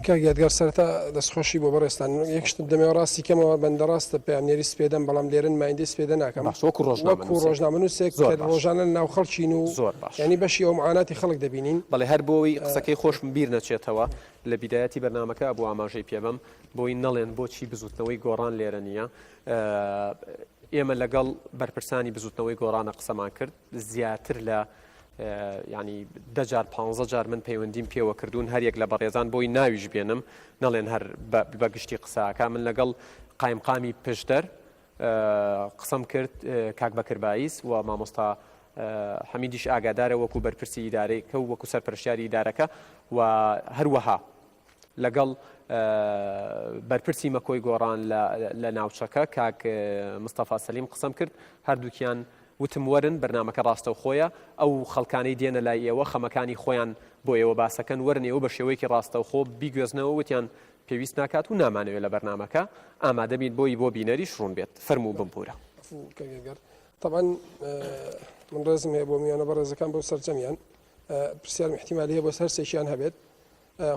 کاک یادگار سەرەتا دەستخۆشی بۆ بەڕێزتان یەک شتت دەمەوێت ڕاستی کەمەوە بەندە ڕاستە پەیامنێری سپێدەم بەڵام لێرە نمایندەی سپێدە ناکەم باش وەکو وەکو ڕۆژنامەنووسێک ڕۆژنامەنووسێک زۆر کە باش ڕۆژانە لە ناو خەڵکین و زۆر باش یانی بەشی ئەو معاناتی خەڵک دەبینین بەڵێ هەر بۆی قسەکەی خۆشم بیر نەچێتەوە لە بیدایەتی بەرنامەکە ئەبوو ئاماژەی پێ بەم بۆی نەڵێن بۆچی بزوتنەوەی گۆڕان لێرە نییە ئێمە لەگەڵ بەرپرسانی بزوتنەوەی گۆڕانە قسەمان کرد زیاتر لە ینی دە جار پ جار من پەیوەندیم پێوە کردوون هەر یەک لە بەڕێزان بۆی ناویش بێنم نەڵێن هەر بە گشتی قساکە من لەگەڵ قایمقامی پشدەر قسەم کرد کاک بەکر بایز و مامۆستا حەمیدیش ئاگادارە وەکو بەرپرسی ئیدارەیەکە و وەکو سەرپەرشتیاری ئیدارەکە و هەروەها لەگەڵ بەرپرسی مەکۆی گۆڕان لە ناوچەکە کاک مستەفا سەلیم قسەم کرد هەردووکیان وتم وەرن بەرنامەکە ڕاستەوخۆیە ئەو خەڵکانەی دێنە لای ئێوە خەمەکانی خۆیان بۆ ئێوە باسەکەن وەرن ئێوە بە شێوەیەکی ڕاستەوخۆ بیگوێزنەوە وتیان پێویست ناکات و نامانەوێت لە بەرنامەکە ئامادە بین بۆی بۆ بینەریش ڕوون بێت فەرموو بمبورە. تەبعەن من ڕێزم هەیە بۆ میوانە بەڕێزەکان بۆ سەرجەمیان پرسیارم احتیمالی هەیە بۆ هەرسێکیان هەبێت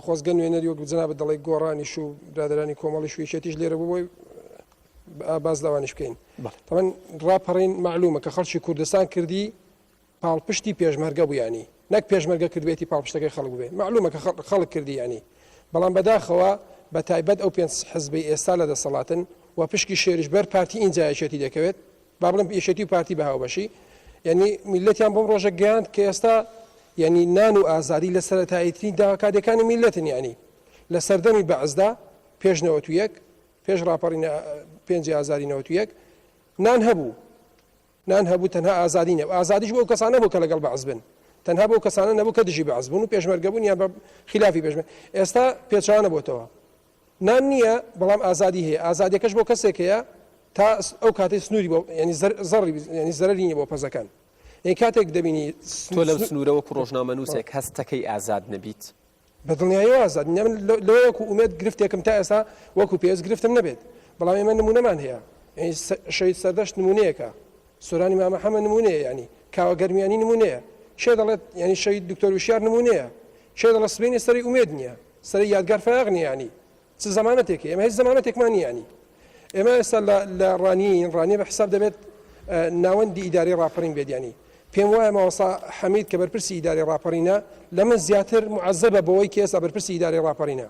خۆزگە نوێنەری وەک جەنابت دەڵێی گۆڕانیش و برادەرانی کۆمەڵیش و یەکێتیش لێرە بوو بۆی باس لەوانیش بکەین تەمەن ڕاپەڕین معلومە کە خەڵکی کوردستان کردی پاڵپشتی پێشمەرگە بوو ینی نەک پێشمەرگە کردبێتی پاڵپشتەکەی خەڵک بێ معلومە کە خەڵک کردی ینی بەڵام بەداخەوە بە تایبەت ئەو پێنج حزبی ئێستا لە دەسەڵاتن و پشکی شێریش بەر پارتی ئینجا یەکێتی دەکەوێت با بڵێم یەکێتی و پارتی بە هاوبەشی یعنی میلەتیان بۆم ڕۆژە گەیاند کە ئێستا یعنی نان و ئازادی لە سەرەتاییترین داواکاریەکانی میلەتن یعنی لە سەردەمی بەعسدا پێش 91 پێش ڕاپەڕین پێنجی ئازاری 91 نان هەبوو نان هەبوو تەنها ئازادی نەبوو ئازادیش بۆ ئەو کەسانە بوو کە لەگەڵ بەعس بن تەنها بۆ کەسانە نەبوو کە دژی بەعس بوون و پێشمەرگە بوون یان بە خلافی پێشمەرگە ئێستا پێچەوانە بۆتەوە نان نییە بەڵام ئازادی هەیە ئازادیەکەش بۆ کەسێک هەیە تا ئەو کاتەی سنووری بۆ ینی زەڕی ینی زەرەری نییە بۆ پەزەکان یعنی کاتێک دەبینی تۆ لەو سنوورە وەکو ڕۆژنامەنووسێک هەستەکەی ئازاد نەبیت؟ بە دڵنیاییەوە ئازاد نیم من لەوە وەکو ئومێد گرفتێکم تا ئێستا وەکو پێویست گرفتم نەبێت بەڵام ئێمە نمونەمان هەیە یعنی شەهید سەردەشت نمونەیەکە سۆرانی مامە حەمە نمونەیە یعنی کاوە گەرمیانی نمونەیە کێ دەڵێت یعنی شەهید دکتۆر وشیار نمونەیە کێ دەڵێت سبەینێ سەری ئومێد نییە سەری یادگار فایەق نییە یعنی چ زەمانەتێک ئێمە هیچ زەمانەتێکمان نییە یعنی ئێمە ئێستا لە ڕانیین ڕانیە بە حساب دەبێت ناوەندی ئیداری ڕاپەڕین بێت یعنی پێم وایە مامۆستا حەمید کە بەرپرسی ئیداری ڕاپەڕینە لە من زیاتر معەزەبە بەوەی کە ئێستا بەرپرسی ئیداری ڕاپەڕینە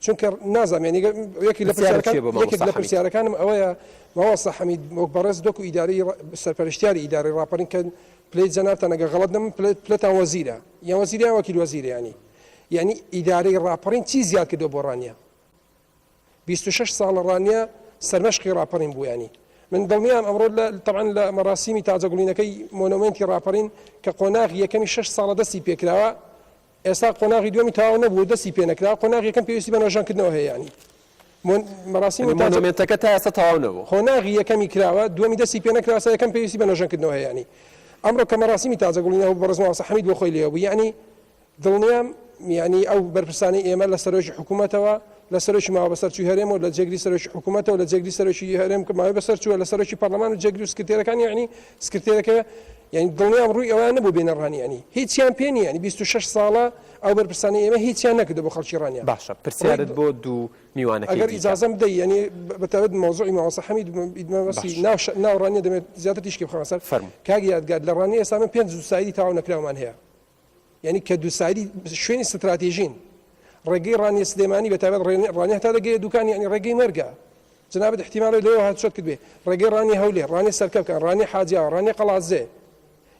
چونکە نازانم یعنی یەکێک لە پرسیارەکان یەکێک لە پرسیارەکانم ئەوەیە مامۆستا حەمید وەک بەڕێز دۆک و ئیداری سەرپەرشتیاری ئیداری ڕاپەڕین کە پلەی جەنابتان ئەگەر غەڵەت نەبم پلەتان وەزیرە یان وەزیر یان وەکیل وەزیرە یعنی یعنی ئیدارەی ڕاپەڕین چی زیاد کردووە بۆ ڕانیە 26 ساڵە ڕانیە سەرمەشقی ڕاپەڕین بوو یانی من دڵنیام ئەمڕۆ لە تەبعەن لە مەراسیمی تاجەگوڵینەکەی مۆنۆمێنتی ڕاپەڕین کە قۆناغی یەکەمی شەش ساڵە دەستی پێکراوە ئێستا قۆناغی دووەمی تەواو نەبوو دەستی پێ نەکرا قۆناغی یەکەم پێویستی بە نۆژەنکردنەوە هەیە یانی مەراسیمی مۆنۆمێنتەکە تا ئێستا تەواو نەبوو قۆناغی یەکەمی کراوە دووەمی دەستی پێ نەکراوە ئێستا یەکەم پێویستی بە نۆژەنکردنەوە هەیە یانی ئەمڕۆ کە مەراسیمی تاجەگوڵینەوە بەڕێز مامۆستا حەمید بۆ خۆی لێوە بوو یانی دڵنیام یانی ئەو بەرپرسانەی ئێمە لە سەرۆکی حکوومەتەوە، لە سەرۆکی ماوە بەسەرچووی هەرێمەوە، لە جێگری سەرۆکی حکوومەتەوە، لە جێگری سەرۆکی هەرێم کە ماوەی بەسەر چووە، لە سەرۆکی پەرلەمان و جێگری و سکرتێرەکانی یانی سکرتێرەکە یانی دڵنیام ڕووی ئەویان نەبوو بێنە ڕانیە یانی هیچیان پێ نییە یانی 26 ساڵە ئەو بەرپرسانەی ئێمە هیچیان نەکردووە بۆ خەڵکی ڕانیە. باشە پرسیارت بۆ دوو میوانەکەی ئەگەر دیکە. ئیجازەم بدەی یانی بە تایبەت مەوزوعی مامۆستا حەمید مەبەستی باش. ناو ناو ڕانیە دەمەوێت زیاتر تیشکی بخەمە سەر. فەرموو. کاک یادگار لە ڕانیە ئێستا من پێنج دووسایدی تەواو نەکراومان هەیە. یانی کە دووسایدی شوێنی ستراتیژین ڕێگەی ڕانیە سلێمانی بە تایبەت ڕانیە هەتا دەگەیە دوکان یانی ڕێگەی مەرگە جنابت احتیمالە لەوێ هاتوچۆت کردبێ ڕێگەی ڕانیە هەولێر ڕانیە سەرکەوکان ڕانیە حاجیاوە ڕانیە قەڵادزێ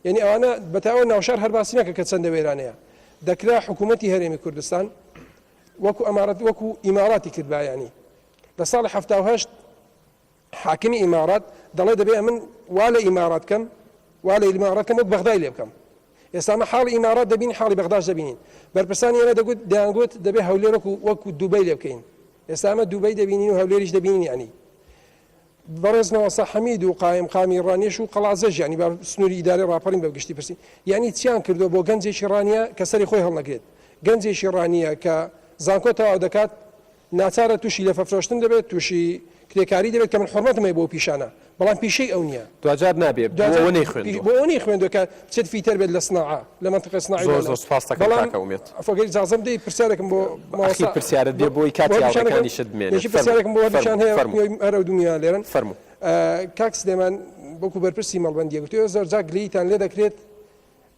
یعنی ئەوانە بەتاوە ناوشار هەر باسی مەکە کە چەندە وێرانەیە دەکرا حکوومەتی هەرێمی کوردستان وەکو ئەمارەت وەکو ئیماراتی کردبا یعنی لە ساڵی 78 حاکمی ئیمارات دەڵێ دەبێ ئەمن وا لە ئیمارات کەم وا لە ئیمارات کەم وەک بەغدای لێ بکەم ئێستا مە حاڵی ئیمارات دەبینین حاڵی بەغداش دەبینین بەرپرسانی ئێمە دەگوت دەیانگوت دەبێ هەولێر وەکو وەکو دوبەی لێ بکەین ئێستا ئەمە دوبەی دەبینین و هەولێریش دەبینین یعنی بەڕێز مامۆستا حەمید و قایم قامی ڕانیەش و قەڵادزەش یعنی با سنووری ئیدارەی ڕاپەڕین بە گشتی پرسی یعنی چیان کردووە بۆ گەنجێکی ڕانیە کە سەری خۆی هەڵنەگرێت گەنجێکی ڕانیە کە زانکۆ تەواو دەکات ناچارە توشی لەفە فرۆشتن دەبێت توشی کرێکاری دەبێت کە من حورمەتم هەیە بۆ ئەو پیشانە. بەڵام پیشەی ئەو نییە. دواجار نابێ بۆ ئەوە نەیخوێندووە. بۆ ئەوە نەیخوێندووە کە بچێت فیتەر بێت لە سناعە، لە مەنتیقەی سناعی زۆر زۆر سوپاست دەکەم بەڵام کاکە ئومێد. عەفو گەر ئیجازەم بدەی پرسیارێکم بۆ ئەخیر مامۆستا پرسیارت بێ بۆی بۆ کاتی هەردووکیان دەکەم. هاوڕێکانیشت بمێنێت. یەکی فەرموو پرسیارێکم بۆ هەردووکیان فەرموو هەیە فەرموو هەر ئەو دوو میوان لێرەن. فەرموو. کاک سلێمان وەکو بەرپرسی مەڵبەندی یەکگرتوو ئێوە زۆرجار گلەییتان لێ دەکرێت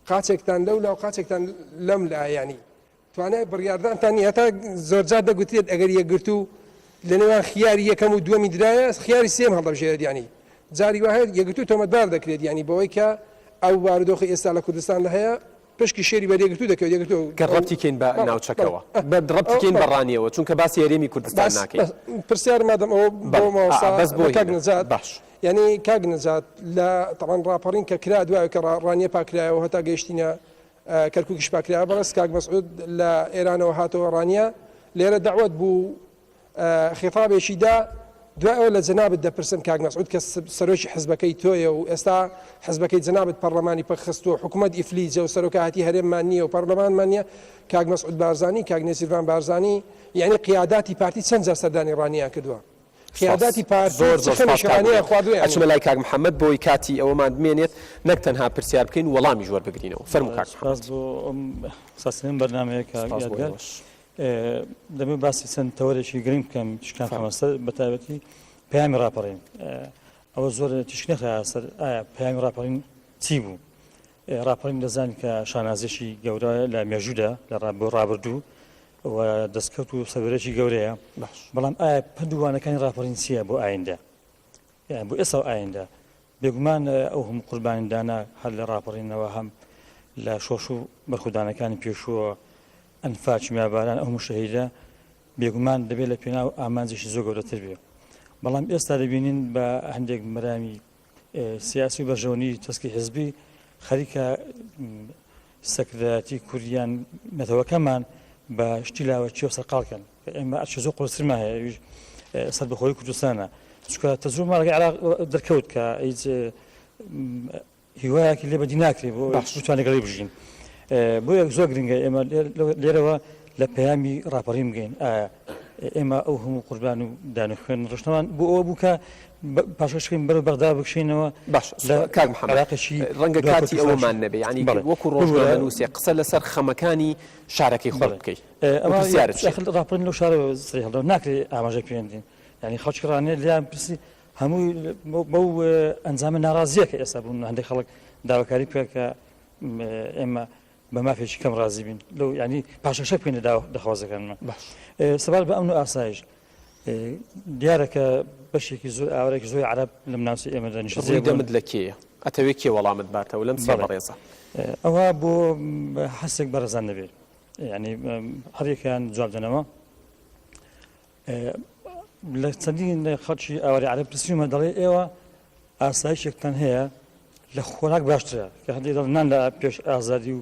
قاچێکتان لەو لا و قاچێکتان لەم لا یانی توانای بڕیاردانتان نییە، هەتا زۆرجار دەگوترێت ئەگەر یەکگرتوو لە نێوان خیاری یەکەم و دووەمی درایە خیاری سێیەم هەڵدەبژێرێت یانی جاری وا هەیە یەکگرتوو تۆمەتبار دەکرێت یانی بەوەی کە ئەو بارودۆخی ئێستا لە کوردستان هەیە پشکی شێری بەر یەکگرتوو دەکەوێت یەکگرتوو گەر ڕەبتی کەین بە ناوچەکەوە بە ڕەبتی کەین بە ڕانیەوە چونکە باسی هەرێمی کوردستان ناکەین. پرسیار مادەم ئەوە بۆ مامۆستا بەس بۆ کاک نەجات باش یانی کاک نەجات لە تەبعەن ڕاپەڕین کە کرا دوای کە ڕانیە پاکرایەوە هەتا گەیشتینە کەرکوکیش پاکرایەوە بەڕێز کاک مەسعود لە ئێرانەوە هاتەوە ڕانیە لێرە دەعوەت بوو خیتابێکی دا دوای ئەوە لە جەنابت دەپرسم کاک مەسعود کە سەرۆکی حزبەکەی تۆیە و ئێستا حزبەکەی جەنابت پەرلەمانی پەکخستووە حکوومەت ئیفلیجە و سەرۆکایەتی هەرێممان نییە و پەرلەمانمان نییە کاک مەسعود بارزانی کاک نێچیرڤان بارزانی یعنی قیاداتی پارتی چەند جار سەردانی ڕانیان کردووە قیاداتی پارتی زۆر زۆر چ خەمێکی سپاس کاک ڕانیان ئومێد. خواردووە یان ئەچمە نییە؟ لای کاک محەمەد بۆی کاتی ئەوەمان بمێنێت نەک تەنها پرسیار بکەین وەڵامیش وەربگرینەوە. فەرموو کاک سپاس محەمەد. بۆ ئەم سازکردنی بەرنامەیە کاک سپاس بۆ یادگار. ئێوەش. دەمەوێت باسی چەند تەوەرێکی گرنگ بکەم تیشکان فەرموو. خەمە سەر بە تایبەتی پەیامی ڕاپەڕین. ئەوە زۆر تیشک نەخرایە سەر ئایا پەیامی ڕاپەڕین چی بوو؟ ڕاپەڕین دەزانین کە شانازیەکی گەورە لە مێژوودا لە بۆ ڕابردوو و دەستکەوت و سەروەرێکی گەورەیە باش. بەڵام ئایا پەند و وانەکانی ڕاپەڕین چییە بۆ ئایندە یان بۆ ئێستا و ئایندە بێگومان ئەو هەموو قوربانیدانە هەر لە ڕاپەڕینەوە هەم لە شۆڕش و بەرخودانەکانی پێشووە ئەنفال کیمیاباران ئەو هەموو شەهیدە بێگومان دەبێت لە پێناو ئامانجێکی زۆر گەورەتر بێ بەڵام ئێستا دەبینین بە هەندێک مەرامی سیاسی و بەرژەوەندی تەسکی حزبی خەریکە سەرکردایەتی کوردیان نەتەوەکەمان بە شتی لاوەکیەوە سەرقاڵ کەن کە ئێمە ئەرکی زۆر قورسترمان هەیە ئەویش سەربەخۆیی کوردستانە چونکە تەجروبەمان لەگەڵ عێراق دەرکەوت کە هیچ هیوایەکی لێ بەدی ناکرێت بۆ باش. بتوانین لەگەڵی بژین بۆیە زۆر گرنگە ئێمە لێرەوە لە پەیامی ڕاپەڕین بگەین ئایا ئێمە ئەو هەموو قوربان و دان و خوێن ڕشتنەوان بۆ ئەوە بوو کە پاشەکشکەین بەرەو بەغدا بکشینەوە باش لە کاک محەممەد عێراقێکی ڕەنگە کاتی دواکەوتوو ئەوەمان نەبێ یعنی بەڵێ وەکو ببورە ڕۆژنامەنووسێک قسە لەسەر خەمەکانی شارەکەی خۆت بەڵێ بکەی ئەوە پرسیارت چییە؟ ئەخر ڕاپەڕین لەو شارەوە سەری هەڵدا ناکرێ ئاماژە پێ نەدەین یعنی خەڵکی ڕانیە لێیان پرسی هەمووی بەو ئەنجامە ناڕازیە کە ئێستا بوون هەندێک خەڵک داواکاری بکە کە ئێمە بە مافێکی کەم ڕازی بین لەو ینی پاشەکشە بکەین لە داخوازەکانمان باش سەبارەت بە ئەمن و ئاسایش دیارە کە بەشێکی زۆر ئاوارێکی زۆری عەرەب لەم ناوچەی ئێمەدا نیشتەجێ ڕووی بوون. دەمت لە کێیە؟ ئەتەوێ کێ وەڵامت باتەوە لەم سێ بەڵێ بەڕێزە؟ ئەوە بۆ هەرسێک بەڕێزان دەبێت یعنی هەریەکەیان جواب دەنەوە لە چەندین خەڵکی ئاواری عەرەب پرسیومە دەڵێ ئێوە ئاسایشێکتان هەیە لە خۆراک باشترە کە هەندێک دەڵێن نان لە پێش ئازادی و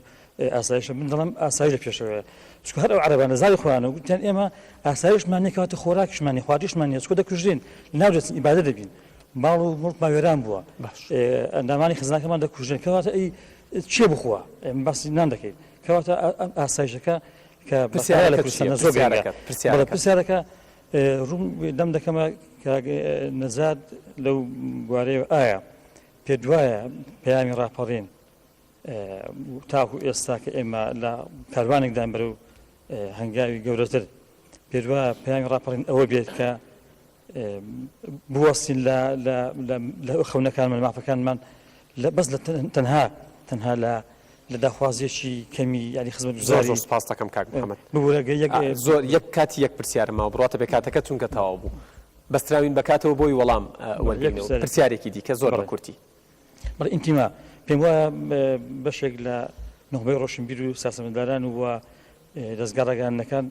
ئاسایشە من دەڵێم ئاسایش لە پێشەوەیە چونکە هەر ئەو عەرەبانە زاری خۆیانە گوتیان ئێمە ئاسایشمان نییە کەواتە خۆراکیشمان نییە خواردنیشمان نییە چونکە دەکوژرێن لەناو دەچن ئیبادە دەبین ماڵ و موڵکمان وێران بووە باش ئەندامانی خزانەکەمان دەکوژرێن کەواتە ئەی چێ بخوا ئێمە باسی نان دەکەین کەواتە ئەم ئاسایشەکە کە بەقەرارە لە پرسیارەکە چییە کوردستاندا زۆر گرنگە پرسیارەکەت بەڵێ پرسیارەکەت پرسیارەکە ڕووم دەم دەکەمە کاک نەجات لەو بوارەیەوە ئایا پێت وایە پەیامی ڕاپەڕین تاکو ئێستا کە ئێمە لە کاروانێکدان بەرەو هەنگاوی گەورەتر پێت وایە پەیامی ڕاپەڕین ئەوە بێت کە بوەستین لە لە خەونەکانمان لە مافەکانمان لە بەس لە تەنها تەنها لە لە داخوازیەکی کەمی یاری زۆر خزمەتگوزاری زۆر سپاس دەکەم کاک محەممەد ببورە گە یەک زۆر یەک کاتی یەک پرسیارم ماوە بڕواتە بێ کاتەکە چونکە تەواو بوو بەستراوین بە کاتەوە بۆی وەڵام یەک وەرگرینەوە پرسیارێک پرسیارێکی دیکە زۆر بە بەڵێ کورتی بەڵێ ئینتیما پێم وایە بەشێک لە نوخبەی ڕۆشنبیر و سیاسەتمەداران و دەزگا ڕاگەیاندنەکان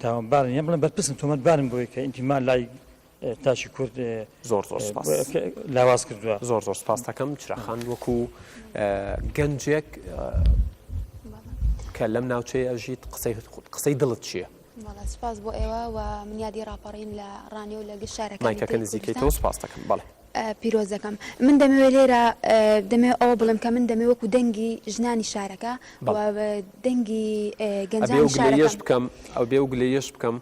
تاوانبارن یان بڵێن بەرپرسن تۆمەتبارن بۆی کە ئینتیما لای تاکی کورد زۆر زۆر سپاس لاواز کردووە. زۆر زۆر سپاس دەکەم چراخان وەکو گەنجێک کە لەم ناوچەیە ئەژیت قسەی قسەی دڵت چییە؟ سپاس بۆ ئێوە و من یادی ڕاپەڕین لە ڕانیە و لە گشت شارەکانی مایکەکە تری نزیکەیتەوە کوردستان سپاس دەکەم بەڵێ. پیرۆز دەکەم من دەمەوێت لێرە دەمەوێت ئەوە بڵێم کە من دەمەوێت وەکو دەنگی ژنانی شارەکە و بەڵێ. دەنگی ئەبێ گەنجانی ئەو گلەییەش شارەکەم بکەم ئەبێ ئەو گلەییەش بکەم.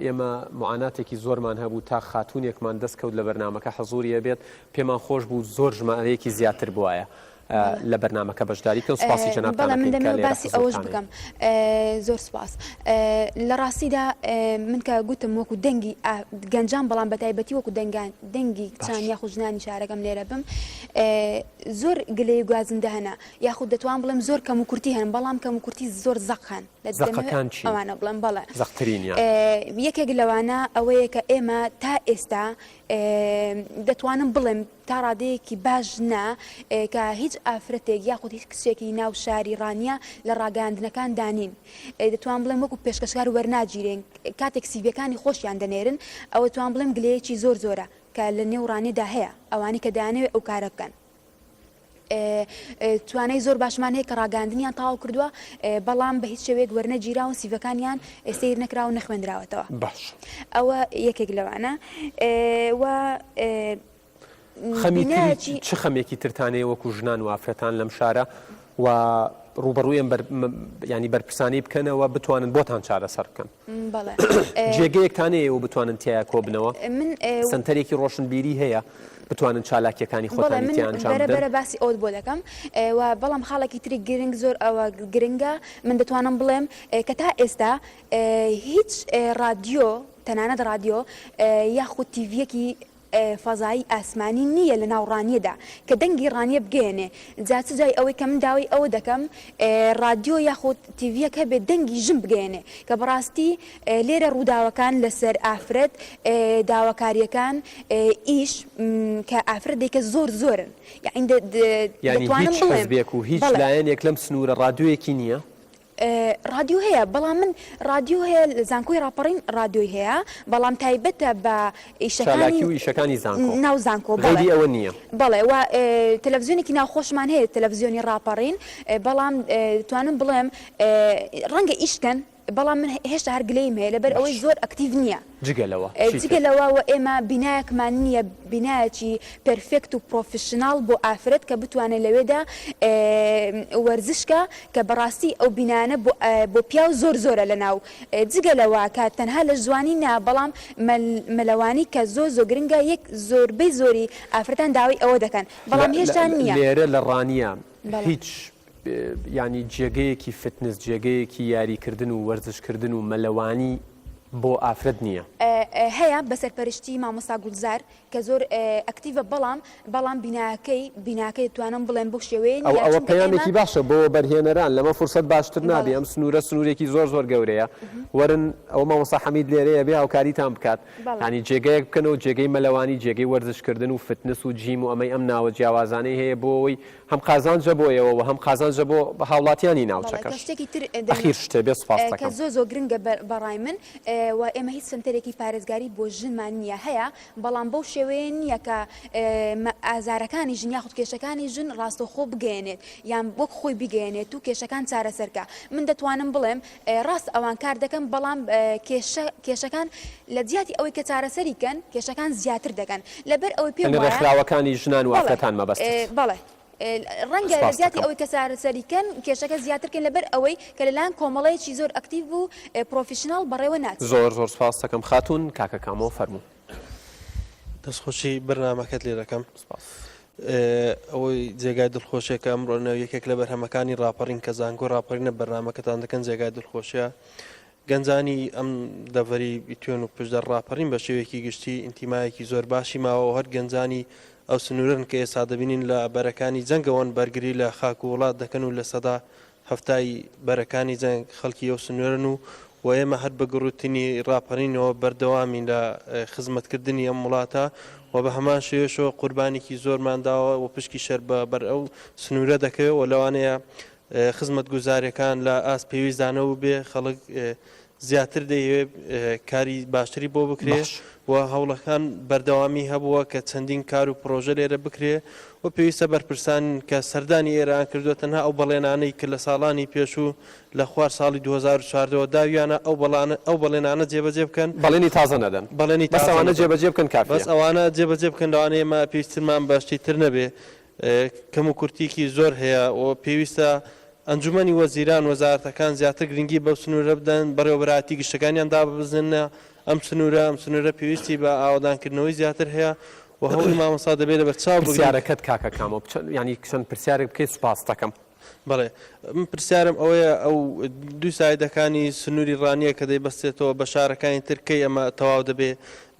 ئێمە معاناتێکی زۆرمان هەبوو تا خاتوونێکمان دەست کەوت لە بەرنامەکە حزوری هەبێت پێمان خۆش بوو زۆر ژمارەیەکی زیاتر بوایە لە بەرنامەکە بەشداری بکەن سوپاسی جەنابتان بەڵێ من ئەکەین کە دەمەوێت لێرە باسی ئەوەش حزوورتان هەیە. بکەم زۆر سوپاس لە ڕاستیدا من کە گوتم وەکو دەنگی گەنجان بەڵام بە تایبەتی وەکو دەنگان دەنگی کچان باش. یاخود ژنانی شارەکەم لێرە بم زۆر گلەیی و گازندە هەنە یاخود دەتوان بڵێم زۆر کەموکورتی هەن بەڵام کەموکورتی زۆر زەق هەن دەمەوێت زەقەکان چین؟ ئەوانە بڵێم بەڵێ زەقترینیان. یەکێک لەوانە ئەوەیە کە ئێمە تا ئێستا دەتوانم بڵێم تا ڕادەیەکی باش نا کە هیچ ئافرەتێک یاخود هیچ کچێکی ناو شاری ڕانیە لە ڕاگەیاندنەکاندا نین دەتوان بڵێم وەکو پێشکەشکار وەرناگیرێن کاتێک سیڤیەکانی خۆشیان دەنێرن ئەوە توان بڵێم گلەیەکی زۆر زۆرە کە لە نێو ڕانیەدا هەیە ئەوانەی کە دەیانەوێت ئەو کارە بکەن. توانای زۆر باشمان هەیە کە ڕاگەیاندنیان تەواو کردووە بەڵام بە هیچ شێوەیەک وەرنەگیراون سیڤەکانیان سەیر نەکراوە نەخوێندراوەتەوە باش ئەوە یەکێک لەوانە و خەمی تری چ خەمێکی ترتان هەیە وەکو ژنان و ئافرەتان لەم شارە و ڕووبەڕووی ئەم ینی بەرپرسانی بکەنەوە بتوانن بۆتان چارەسەر بکەن جێگەیەکتان هەیە و بتوانن تیا کۆبنەوە سنتەرێکی ڕۆشنبیری هەیە بتوانن چالاکیەکانی خۆتانی تیا ئەنجام بدەن؟ بەرە بەرە باسی ئەوت بۆ دەکەم و بەڵام خاڵێکی تری گرنگ زۆر ئەوە گرنگە من دەتوانم بڵێم کە تا ئێستا هیچ ڕادیۆ تەنانەت ڕادیۆ یاخود تیڤیەکی فەزایی ئاسمانی نییە لە ناو ڕانیەدا کە دەنگی ڕانیە بگەیەنێ جا چ جای ئەوەی کە من داوای ئەوە دەکەم ڕادیۆ یاخود تیڤیەک هەبێت دەنگی ژن بگەیەنێ کە بەڕاستی لێرە ڕووداوەکان لەسەر ئافرەت داواکاریەکان ئیش کە ئافرەت دەیکە زۆر زۆرن یەعنی یانی دەتوانم هیچ بڵێم حزبێک و هیچ بەڵێ. لایەنێک لەم سنوورە ڕادیۆیەکی نییە؟ ڕادیۆ هەیە بەڵام من ڕادیۆ هەیە لە زانکۆی ڕاپەڕین ڕادیۆی هەیە بەڵام تایبەتە بە ئیشەکانی چالاکی و ئیشەکانی زانکۆ ناو زانکۆ بەڵێ غەیری ئەوە نییە. بەڵێ و تەلەفزیۆنێکی ناوخۆشمان هەیە تەلەفزیۆنی ڕاپەڕین بەڵام دەتوانم بڵێم ڕەنگە ئیش کەن بەڵام من هێشتا هەر گلەییم هەیە لەبەر ئەوەی باش. زۆر ئەکتیڤ نییە. جگە لەوە چی جگە تر؟ لەوە وە ئێمە بینایەکمان نییە بینایەکی perfect و professional بۆ ئافرەت کە بتوانێت لەوێدا وەرزش کا کە بەڕاستی ئەو بینایانە بۆ بۆ پیاو زۆر زۆرە لەناو جگە لەوە کە تەنها لەشجوانی نا بەڵام مەلەوانی کە زۆر زۆر گرنگە یەک زۆربەی زۆری ئافرەتان داوای ئەوە دەکەن بەڵام هێشتا نییە. لێرە لە ڕانیە بەڵێ. هیچ یانی جێگەیەکی fitness جێگەیەکی یاریکردن و وەرزشکردن و مەلەوانی بۆ ئافرەت نییە؟ هەیە بە سەرپەرشتی مامۆستا گوڵزار کە زۆر ئەکتیڤە بەڵام بەڵام بیناکەی بیناکەی دەتوانم بڵێم بەو شێوەیە ئەو نییە ئەوە چونکە ئێمە پەیامێکی باشە بۆ وەبەرهێنەران لەمە فرسەت باشتر نابێ بەڵێ ئەم سنوورە سنوورێکی زۆر زۆر گەورەیە وەرن ئەوە مامۆستا حەمید لێرەیە بێ هاوکاریتان بکات بەڵێ. یانی جێگەیەک بکەنەوە جێگەی مەلەوانی جێگەی وەرزشکردن و fitness و gym و ئەمەی ئەم ناوە جیاوازانەی هەیە بۆ ئەوەی هەم قازانجە بۆ ئێوە و هەم قازانجە بۆ هاوڵاتیانی بەڵێ کە ناوچەکەش. شتێکی تر ئەخیر شتێ بێ سوپاست کە دەکەم. زۆر زۆر گرنگە بە ڕای من و ئێمە هیچ سەنتەرێکی پارێزگاری بۆ ژنمان نییە هەیە بەڵام بەو شێوەیە نییە کە ئازارەکانی ژن یاخود کێشەکانی ژن ڕاستەوخۆ بگەیەنێت یان وەک خۆی بیگەیەنێت و کێشەکان چارەسەر کا من دەتوانم بڵێم ڕاست ئەوان کار دەکەن بەڵام کێشە کێشەکان لە جیاتی ئەوەی کە چارەسەری کەن کێشەکان زیاتر دەکەن لەبەر ئەوەی پێم یانی وایە ڕێکخراوەکانی ژنان و بەڵێ ئافرەتان مەبەستت؟ بەڵێ ڕەنگە لە سوپاست جیاتی دەکەم. ئەوەی کە چارەسەری کەن کێشەکە زیاتر کەن لەبەر ئەوەی کە لەلایەن کۆمەڵەیەکی زۆر ئەکتیڤ و professional بەڕێوە ناچێت. زۆر زۆر سوپاست دەکەم خاتوون. کاکە کامۆ فەرموو. دەستخۆشی بەرنامەکەت لێ دەکەم. سپاس. ئەوەی جێگای دڵخۆشیە کە ئەمڕۆ ناو یەکێک لە بەرهەمەکانی ڕاپەڕین کە زانکۆی ڕاپەڕینە بەرنامەکەتان دەکەن جێگای دڵخۆشیە گەنجانی ئەم دەڤەری بیتوێن و پشدەر ڕاپەڕین بە شێوەیەکی گشتی ئینتیمایەکی زۆر باشی ماوە و هەر گەنجانی ئەو سنوورەن کە ئێستا دەبینین لە بەرەکانی جەنگەوەن بەرگری لە خاک و وڵات دەکەن و لە سەدا هەفتای بەرەکانی جەنگ خەڵکی ئەو سنوورەن و و ئێمە هەر بە گڕوتینی ڕاپەرینەوە بەردەوامین لە خزمەتکردنی ئەم وڵاتە و بە هەمان شێوەشەوە قوربانێکی زۆرمان داوە و پشکی شەر بە بەر ئەو سنوورە دەکەوێت و لەوانەیە خزمەتگوزاریەکان لە ئاست پێویستدا نەبووبێ خەڵک زیاتر دەیەوێت کاری باشتری بۆ بکرێ باش. و هەوڵەکان بەردەوامی هەبووە کە چەندین کار و پڕۆژە لێرە بکرێ و پێویستە بەرپرسان کە سەردانی ئێرەیان کردووە تەنها ئەو بەڵێنانەی کە لە ساڵانی پێشوو لە خوار ساڵی 2014 وە داویانە ئەو بەڵانە ئەو بەڵێنانە جێبەجێ بکەن. بەڵێنی تازە نەدەن. بەڵێنی بەس تازە ئەوانە نەدەن. جێبەجێ بکەن بەس کافیە. ئەوانە جێبەجێ بکەن لەوانەیە ئێمە پێویسترمان بە شتی تر نەبێ کەموکورتیەکی زۆر هەیە و پێویستە. ئەنجومەنی وەزیران وەزارەتەکان زیاتر گرنگی بەو سنوورە بدەن، بەڕێوەبەرایەتی گشتەکانیان داببەزێننە ئەم سنوورە، ئەم سنوورە پێویستی بە ئاوەدانکردنەوەی زیاتر هەیە و هەوڵی مامۆستا دەبێت لەبەرچاو بگرین. پرسیارەکەت کاکە کامۆ یانی چەند پرسیارێک بکەیت سوپاست دەکەم. بەڵێ من پرسیارم ئەوەیە ئەو دوو سایدەکانی سنووری ڕانیە کە دەیبەستێتەوە بە شارەکانی تر کەی ئەمە تەواو دەبێ؟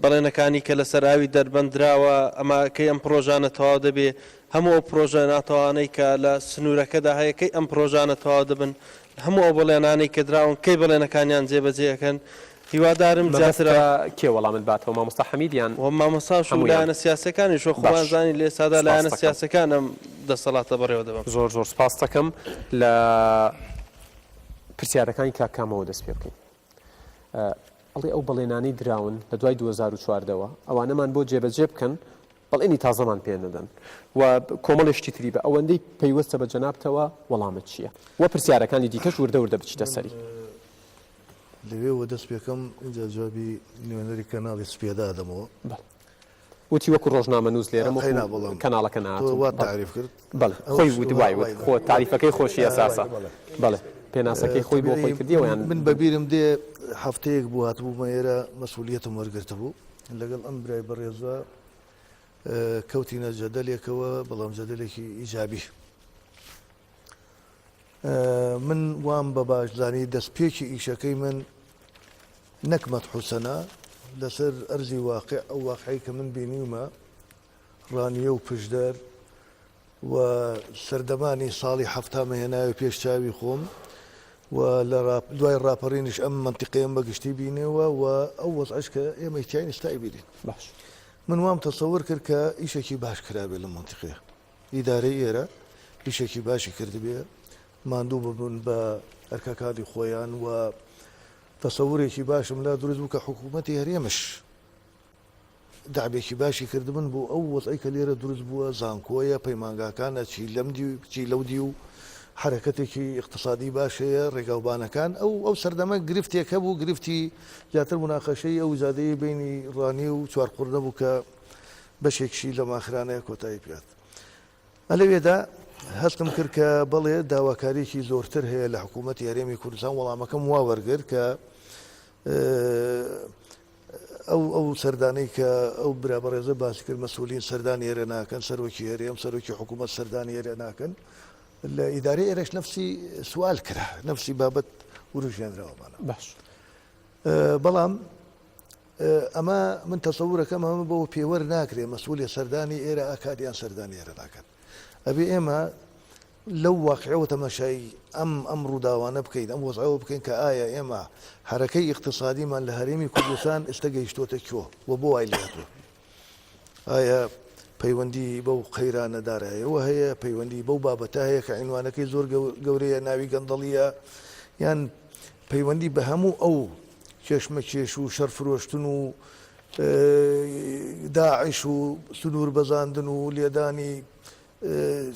بەڵێنەکانی کە لەسەر ئاوی دەربەند دراوە ئەمە کەی ئەم پڕۆژانە تەواو دەبێ؟ هەموو ئەو پڕۆژە ناتەواوانەی کە لە سنوورەکەدا هەیە کەی ئەم پڕۆژانە تەواو دەبن؟ هەموو ئەو بەڵێنانەی کە دراون کەی بەڵێنەکانیان جێبەجێ ئەکەن؟ هیوادارم زیاتر. مەبەستە کێ وەڵامت باتەوە مامۆستا حەمید یان وە مامۆستاش و هەموویان؟ لایەنە سیاسیەکانیش وە خۆمان باش زانین لە ئێستادا سوپاست لایەنە دەکەم. سیاسیەکان ئەم دەسەڵاتە بەڕێوە دەبەن. زۆر زۆر سوپاست دەکەم. لە پرسیارەکانی کاک کامەوە دەست پێ بکەین. ئەڵێ ئەو بەڵێنانەی دراون لە دوای 2014 وە ئەوانەمان بۆ جێبەجێ بکەن بەڵێنی تازەمان پێ نەدەن و کۆمەڵێ شتی تری بە ئەوەندەی پەیوەستە بە جەنابتەوە وەڵامت چییە؟ وە پرسیارەکانی دیکەش وردە وردە بچیتە سەری. لەوێوە دەست پێکەم ئینجا جوابی نوێنەری کەناڵی سپێدە ئەدەمەوە. بەڵێ. وتی وەکو ڕۆژنامەنووس لێرەم قەینا وەکو بەڵام کەناڵەکە تۆ نەهاتووم. وات بەڵێ. تەعریف کرد بەڵێ ئەوەش خۆی وت وا وای وت وای خۆ تاریفەکەی خۆشی وای ئەساسە. بەڵێ. بەڵێ پێناسەکەی خۆی بۆ خۆی تەبیعی کردیەوە یان من بەبیرم دێ هەفتەیەک بوو هاتبوومە ئێرە مەسئولیەتم وەرگرتبوو لەگەڵ ئەم برای بەڕێزە کەوتینە جەدەلێکەوە بەڵام جەدەلێکی ئیجابی. من وام بە باش زانی دەستپێکی ئیشەکەی من نەک مەدح و سەنا لەسەر ئەرزی واقع ئەو واقعی کە من بینیومە ڕانیە و پشدەر و سەردەمانی ساڵی حەفتامە هێناوە پێش چاوی خۆم و لە دوای ڕاپەڕینیش ئەم مەنتیقەیەم بە گشتی بینیوە و ئەو وەزعەش کە ئێمەی تیاین ئێستا ئەیبینین. باش. من وام تەسەور کرد کە ئیشێکی باش کرابێ لەم مەنتیقەیە. ئیدارەی ئێرە ئیشێکی باشی کردبێ، ماندوو ببن بە ئەرکەکانی خۆیان و تەسەورێکی باشم لا دروست بوو کە حکوومەتی هەرێمش دەعبێکی باشی کردبن بۆ ئەو وەزعەی کە لێرە دروست بووە، زانکۆیە، پەیمانگاکانە، چی لەم دیو چی لەو دیو، حەرەکەتێکی ئیقتسادی باش هەیە، ڕێگاوبانەکان، ئەو ئەو سەردەمە گرفتێک هەبوو، گرفتی زیاتر موناقەشەی ئەو جادەیەی بەینی ڕانیە و چوارقوڕنە بوو کە بەشێکشی لەم ئاخرانەیە کۆتایی پێهات. لەوێدا هەستم کرد کە بەڵێ داواکارییەکی زۆرتر هەیە لە حکوومەتی هەرێمی کوردستان، وەڵامەکەم وا وەرگرت کە ئەو ئەو سەردانەی کە ئەو برا بەڕێزە باسی کرد مەسئولین سەردانی ئێرە ناکەن، سەرۆکی هەرێم، سەرۆکی حکوومەت سەردانی ئێرە ناکەن، لە ئیدارەی ئێرەش نەفسی سوال کرا، نەفسی بابەت وروژێنراوەمانە. باش. بەڵام ئەمە من تەسەورەکەم ئەمە بەوە پێوەر ناکرێ مەسئولێ سەردانی ئێرە ئەکات یان سەردانی ئێرە ناکات. ئەبێ ئێمە لەو واقعەوە تەماشای ئەم ئەم ڕووداوانە بکەین، ئەم وەزعەوە بکەین کە ئایا ئێمە حەرەکەی ئیقتسادیمان لە هەرێمی کوردستان ئێستا گەیشتۆتە کوێ و بۆ وای لێهاتووە؟ ئایا پەیوەندی بەو قەیرانە دارایەوە هەیە، پەیوەندی بەو بابەتە هەیە کە عینوانەکەی زۆر گەورەیە ناوی گەندەڵییە، یان پەیوەندی بە هەموو ئەو کێشمەکێش و شەرفرۆشتن و داعش و سنوور بەزاندن و لێدانی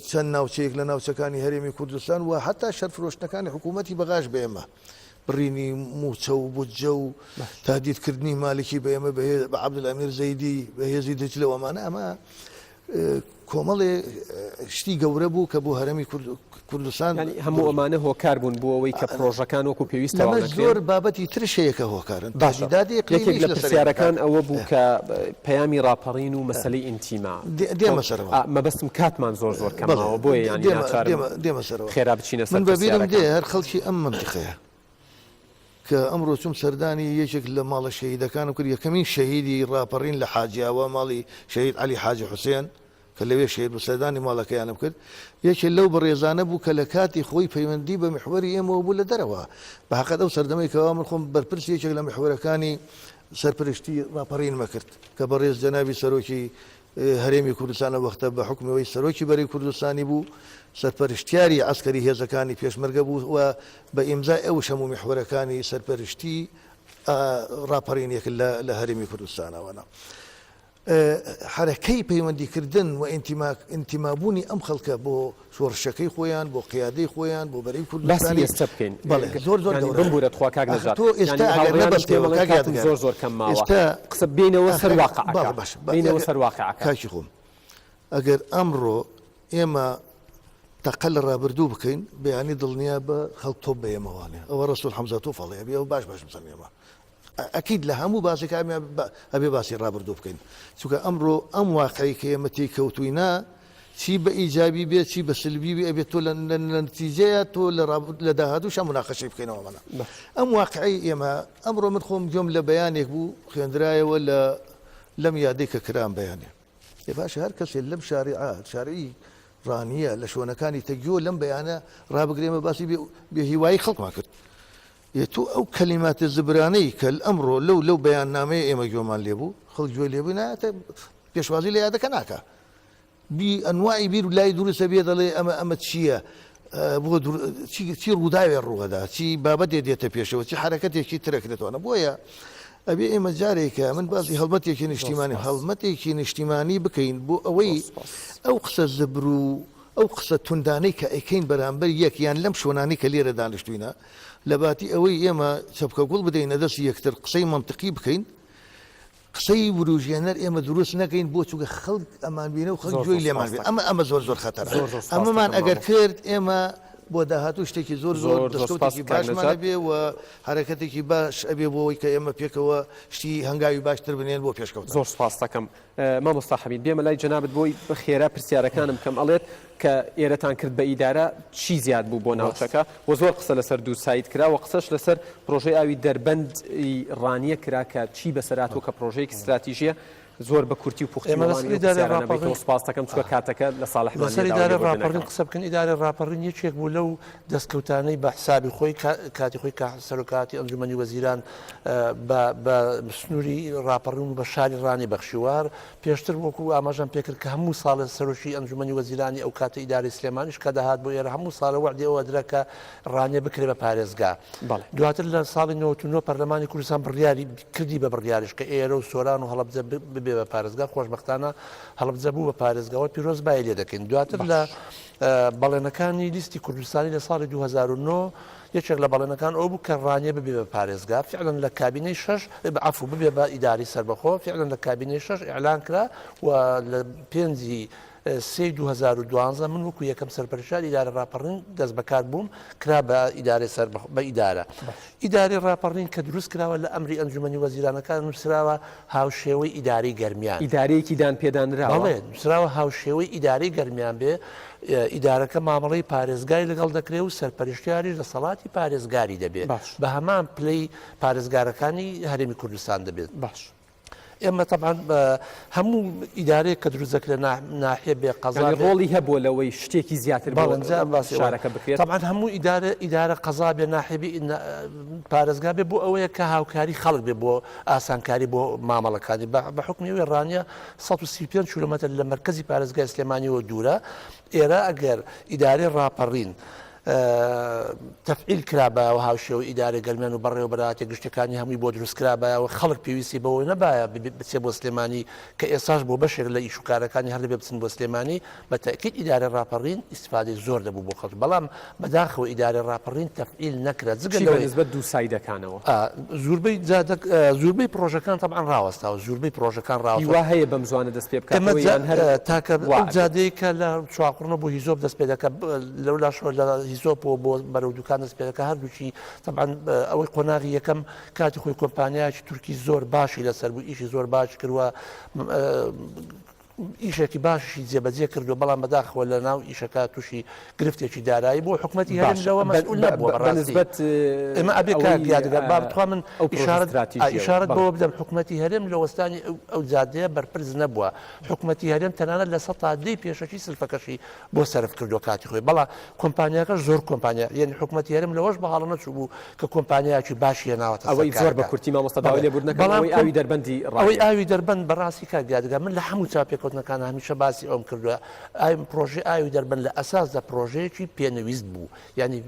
چەند ناوچەیەک لە ناوچەکانی هەرێمی کوردستان و حتا شەرفرۆشتنەکانی حکوومەتی بەغاش بە ئێمە بڕینی مووچە و بودجە و تهدیدکردنی مالکی بە ئێمە بە عەبدولئەمیر زەیدی بە هێزی دجلە و ئەمانە ئەمە کۆمەڵێ شتی گەورە بوو کە بۆ هەرێمی کوردستان یانی هەموو ئەمانە هۆکار بوون بۆ ئەوەی کە پرۆژەکان وەکو پێویست تەواو لەمەش نەکرێن؟ زۆر بابەتی ترش هەیە کە هۆکارن باشە تهدیداتی یەکێک ئیقلیمیش لە لەسەر ئێمە پرسیارەکان کار ئەوە بوو کە پەیامی ڕاپەڕین و مەسەلەی ئینتیما دێمە سەرەوە ئا مەبەستم کاتمان زۆر زۆر کەم بەڵێ ماوە بۆیە یانی دێمە ناچارم دێمە دێمە سەرەوە خێرا بچینە سەر من بەبیرم دێ پرسیارەکان. هەر خەڵکی ئەم مەنتیقەیە کە ئەمڕۆ چووم سەردانی یەکێک لە ماڵە شەهیدەکانم کرد یەکەمین شەهیدی ڕاپەڕین لە حاجیاوە ماڵی شەهید عەلی حاجی حوسێن کە لەوێ شەهید بوو سەردانی ماڵەکەیانم کرد، یەکێ لەو بەڕێزانە بوو کە لە کاتی خۆی پەیوەندی بە میحوەری ئێمەوە بوو لە دەرەوە، بە حەقت ئەو سەردەمەی کەوا من خۆم بەرپرسی یەکێک لە میحوەرەکانی سەرپرشتی ڕاپەڕینمە کرد کە بەڕێز جەنابی سەرۆکی هەرێمی کوردستان ئەو وەختە بە حوکمی ئەوەی سەرۆکی بەرەی کوردستانی بوو سەرپەرشتیاری عەسکەری هێزەکانی پێشمەرگە بوو و بە ئیمزای ئەوش هەموو میحوەرەکانی سەرپەرشتی ڕاپەڕینێک لە هەرێمی کوردستانەوە. حەرەکەی پەیوەندیکردن و ئینتیمابوونی ئەم خەڵکە بۆ شۆڕشەکەی خۆیان، بۆ قیادەی خۆیان، بۆ بەرەی باسی کوردستانی، ئێستا بکەین. بەڵێ زۆر زۆر یانی گەورەیە. بمبورە تخوا کاک ئاخر نەژاد. تۆ ئێستا یانی ئەگەر هاوڕێیانم نەبەستیەوە پێم ئەڵێن کاک کاتم یادگار زۆر زۆر کەم ماوە. ئێستا قسە بێینەوە سەر ئاخر بەڵێ واقعەکە. باشە با بێینەوە ئەگەر سەر واقعەکە. کاکی خۆم ئەگەر ئەمڕۆ ئێمە. تەقە لە ڕابردوو بکەین بەیانی دڵنیا بە خەڵک تۆپ بە ئێمەوانێ ئەوە ڕەسوڵ حەمزەتۆف ئەڵێ ئەبێ ئەو باش باش بزانین ئێمە ئەکید لە هەموو باسێکا ئەبێ باسی ڕابردوو بکەین چونکە ئەمڕۆ ئەم واقعی کە ئێمە تێی کەوتوینە چی بە ئیجابی بێ چی بە سلبی بێ ئەبێت تۆ لە نەتیجەیە تۆ لە لە داهاتووشا مناقەشەی بکەینەوە ئەمانە ئەم واقعی ئێمە ئەمڕۆ من خۆم گوێم لە بەیانێک بوو خوێندرایەوە لە لەم یادەی کە کرام بەیانێ ئێ باشە هەر کەسێ لەم شاریعە شارعی ڕانیە لە شوێنەکانی تەگیۆ لەم بەیانە ڕابگرێ ئێمە باسی بێ هیوایی خەڵکمان کرد ئێ تۆ ئەو کەلیماتە زبرانەی کە ئەمڕۆ لەو لەو بەیاننامەیە ئێمە گوێمان لێ بوو خەڵک گوێ لێ بوو نایەتە پێشوازی لە یادەکە ناکا بی ئەنواعی بیر لای دروستە بێ دەڵێ ئەمە ئەمە چییە بۆ چی ڕووداوێ ڕووەدا چی بابەتێ دێتە پێشەوە چی حرەکەتێکی ترەکرێتەوە بۆیە ئەبێ ئێمە جارێکە من باسی هەڵمەتێکی نیشتیمانی هەڵمەتێکی نیشتیمانی بکەین بۆ ئەوەی ئەو قسە زبر و ئەو قسە توندانەی کە ئەیکەین بەرامبەر یەک یان لەم شۆنانی کە لێرە دانیشتوینە لە باتی ئەوەی ئێمە چەپکە گوڵ بدەینە دەستی یەکتر قسەی مەنتقی بکەین قسەی وروژێنەر ئێمە دروست نەکەین بۆ چونکە خەڵک ئەمان بینە و خەڵک گوێی لێمان بێ ئەمە ئەمە زۆر زۆر خەتەرە ئەمەمان ئەگەر کرد ئێمە بۆ داهاتوو شتێکی زۆر زۆر دەستکەوتێکی باشمان ئەبێ و حەرەکەتێکی باش ئەبێ بۆ ئەوەی کە ئێمە پێکەوە شتی هەنگاوی باشتر بنێن بۆ پێشکەوتن. زۆر سوپاست دەکەم مامۆستا حەمید بێمە لای جەنابت بۆی خێرا پرسیارەکانم بکەم ئەڵێت کە ئێرەتان کرد بە ئیدارە چی زیاد بوو بۆ ناوچەکە و زۆر قسە لەسەر دوو site کرا و قسەش لەسەر پرۆژەی ئاوی دەربەند ڕانیە کرا کە چی بەسەر هاتووە کە پرۆژەیەکی ستراتیژیە زۆر بە کورتی و پوختی ئێمە وەڵامی لەسەر ئەو ئیدارەی پرسیارانە ڕاپەڕین بەیتەوە سوپاس دەکەم چونکە کاتەکە لە ساڵحمان لەسەر نیە داوای ئیدارەی لێبوردن ڕاپەڕین ئەکەم. قسە بکەن ئیدارەی ڕاپەڕین یەکێک بوو لەو دەستکەوتانەی بە حسابی خۆی کاتی خۆی کە سەرۆکایەتی ئەنجومەنی وەزیران بە بە سنووری ڕاپەڕین و بە شاری ڕانیە بەخشیوە پێشتر وەکو ئاماژەم پێکرد کە هەموو ساڵێ سەرۆکی ئەنجومەنی وەزیرانی ئەو کاتە ئیدارەی سلێمانیش کە دەهات بۆ ئێرە هەموو ساڵێ وەعدی ئەوە درا کە ڕانیە بکرێ بە پارێزگا. بەڵێ. دواتر لە ساڵی 99 پەرلەمانی کوردستان بڕیاری کردی بە بڕیاریش کە ئێرە و سۆران و هەڵەبجە ببێ بە پارێزگا خۆشبەختانە هەڵەبجە بوو بە پارێزگا و پیرۆزبایی لێ دەکەین. دواتر لە باش. بەڵێنەکانی لیستی کوردستانی لە ساڵی 2009 یەکێک لە بەڵێنەکان ئەوە بوو کە ڕانیە ببێ بە پارێزگا، فیعلەن لە کابینەی شەش، عەفو ببێ بە ئیدارەی سەربەخۆ، فیعلەن لە کابینەی شەش ئیعلان کرا و لە پێنجی سێی 2012 من وەکو یەکەم سەرپەرشتیاری ئیدارەی ڕاپەڕین دەستبەکار بووم، کرا بە ئیدارەی سەربەخۆ بە ئیدارە. ئیدارەی ڕاپەڕین کە دروست کراوە لە ئەمری ئەنجومەنی وەزیرانەکان نووسراوە هاوشێوەی ئیدارەی گەرمیان. ئیدارەیەکی دانپێدانراوە؟ بەڵێ، نووسراوە هاوشێوەی ئیدارەی گەرمیان بێ، ئیدارەکە مامەڵەی پارێزگای لەگەڵ دەکرێ و سەرپەرشتیاریش دەسەڵاتی پارێزگاری دەبێ، باش. بە هەمان پلەی پارێزگارەکانی هەرێمی کوردستان دەبێت. باش. ئێمە تەبعەن بە هەموو ئیدارەیەک کە دروست دەکرێت ناحیە بێ قەزا یانی ڕۆڵی هەبووە لەوەی شتێکی زیاتر بۆ شارەکە بکرێت؟ تەبعەن هەموو ئیدارە ئیدارە قەزا بێ ناحیە بێ پارێزگا بێ بۆ ئەوەیە کە هاوکاری خەڵک بێ بۆ ئاسانکاری بۆ مامەڵەکانی بە حوکمی ئەوەی ڕانیە 135 کیلۆمەتر لە مەرکەزی پارێزگای سلێمانیەوە دوورە ئێرە ئەگەر ئیدارەی ڕاپەڕین تەفعیل کرابایە و هاوشێوەی ئیدارەی گەرمیان و بەڕێوەبەرایەتیە گشتیەکانی هەمووی بۆ دروست کرابایە و خەڵک پێویستی بەوە نەبایە بچێ بۆ سلێمانی کە ئێستاش بۆ بەشێک لە ئیش و کارەکانی هەر دەبێ بچن بۆ سلێمانی بە تەئکید ئیدارەی ڕاپەڕین ئیستفادەی زۆر دەبوو بۆ خەڵک بەڵام بەداخەوە ئیدارەی ڕاپەڕین تەفعیل نەکرا جگە چی بە لەوەی نسبەت دوو site ەکانەوە؟ زوربەی جادە زوربەی پڕۆژەکان تەبعەن ڕاوەستاوە زوربەی پڕۆژەکان ڕاوەستاوە. هیوا هەیە بەم زوانە دەست پێ ئێمە بکاتەوە یان هەر تاکە وا ئەو ئەبێت؟ جادەیە کە لە چوارقوڕنە بۆ هیزۆپ دەست پێ دەکات لەولاشەوە لە هیزۆپەوە بۆ بەرەو دوکان دەست پێ دەکات هەردووکی تەبعەن ئەوەی قۆناغی یەکەم کاتی خۆی کۆمپانیایەکی تورکی زۆر باشی لەسەر بوو ئیشی زۆر باش کردووە ئیشێکی باشیشی جێبەجێ کردووە، بەڵام بەداخەوە لە ناو ئیشەکە تووشی گرفتێکی دارایی بوو، حکومەتی هەرێم باشە لەوە بە مەسئول بە نەبووە بە بەڕاستی. نسبەت ئێمە ئەبێ کاک ئەوەی یادگار با بتخوا من ئەو پرۆژە ئیشارەت ستراتیژیەوە ئیشارەت بەڵێ. بەوە بدەم حکومەتی هەرێم لە وەستانی ئەو ئەو جادەیە بەرپرس نەبووە، حکومەتی هەرێم تەنانەت 10% پێشەکی سلفەکەشی بۆ سەرف کردووە کاتی خۆی، بەڵام کۆمپانیاکەش زۆر کۆمپانیا یەنی حکومەتی هەرێم لەوەش بە هەڵە نەچوو بوو کە کۆمپانیایەکی باشی هێناوەتە سەر ئەوەی زۆر بە کارەکە. کورتی مامۆستا داوای بەڵێ لێبوردن ئەکەم بەڵام ئەوەی کۆم ئاوی دەربەندی ئەوەی ڕانیە. ئاوی دەربەند بەڕاستی کاک یادگار من لە هەموو چاوپێکەوتنەکانا هەمیشە باسی ئەوەم کردووە ئاوی پڕۆژەی ئاوی دەربەند لە ئەساسدا پڕۆژەیەکی پێنەویست بوو یانی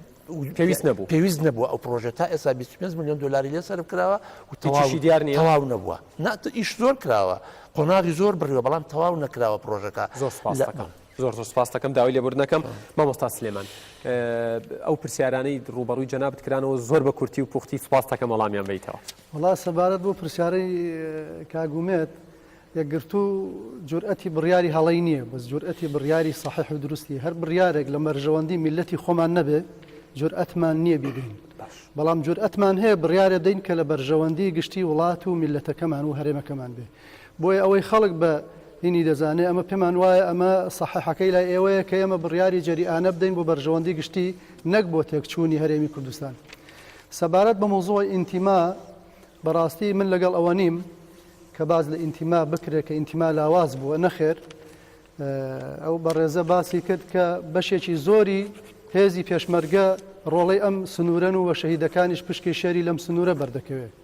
پێویست نەبوو. پێویست نەبووە ئەو پڕۆژە تا ئێستا 25 ملیۆن دۆلاری لێ سەرف کراوە و تەواو هیچیشی دیار نییە؟ تەواو نەبووە نا ئیش زۆر کراوە قۆناغی زۆر بڕیوە بەڵام تەواو نەکراوە پڕۆژەکە زۆر سوپاست لە دەکەم. زۆر زۆر سپاست دەکەم داوای لێبوردن ئەکەم مامۆستا سلێمان ئەو پرسیارانەی ڕووبەڕووی جەنابت کرانەوە زۆر بە کورتی و پوختی سپاست دەکەم وەڵامیان بەیتەوە. وەڵا سەبارەت بۆ پرسیارەی کاک ئومێد. یەکگرتوو جورئەتی بڕیاری هەڵەی نییە، بەس جورئەتی بڕیاری سەحیح و دروستی. هەر بڕیارێک لە مەرژەوەندی میللەتی خۆمان نەبێ جورئەتمان نییە بیدەین. بەڵام جورئەتمان هەیە بڕیارێ بدەین کە لە بەرژەوەندی گشتی وڵات و میللەتەکەمان و هەرێمەکەمان بێ. بۆیە ئەوەی خەڵک بە هینی دەزانێ ئەمە پێمان وایە ئەمە سەحیحەکەی لای ئێوەیە کە ئێمە بڕیاری جەریئانە بدەین بۆ بەرژەوەندی گشتی نەک بۆ تێکچوونی هەرێمی کوردستان. سەبارەت بە مەوزوعی ئینتیما بەڕاستی من لەگەڵ ئەوە نیم کە باس لە ئینتیما بکرێت کە ئینتیما لاواز بووە، نەخێر ئەو بەڕێزە باسی کرد کە بەشێکی زۆری هێزی پێشمەرگە ڕۆڵەی ئەم سنوورەن و شەهیدەکانیش پشکی شێری لەم سنوورە بەردەکەوێت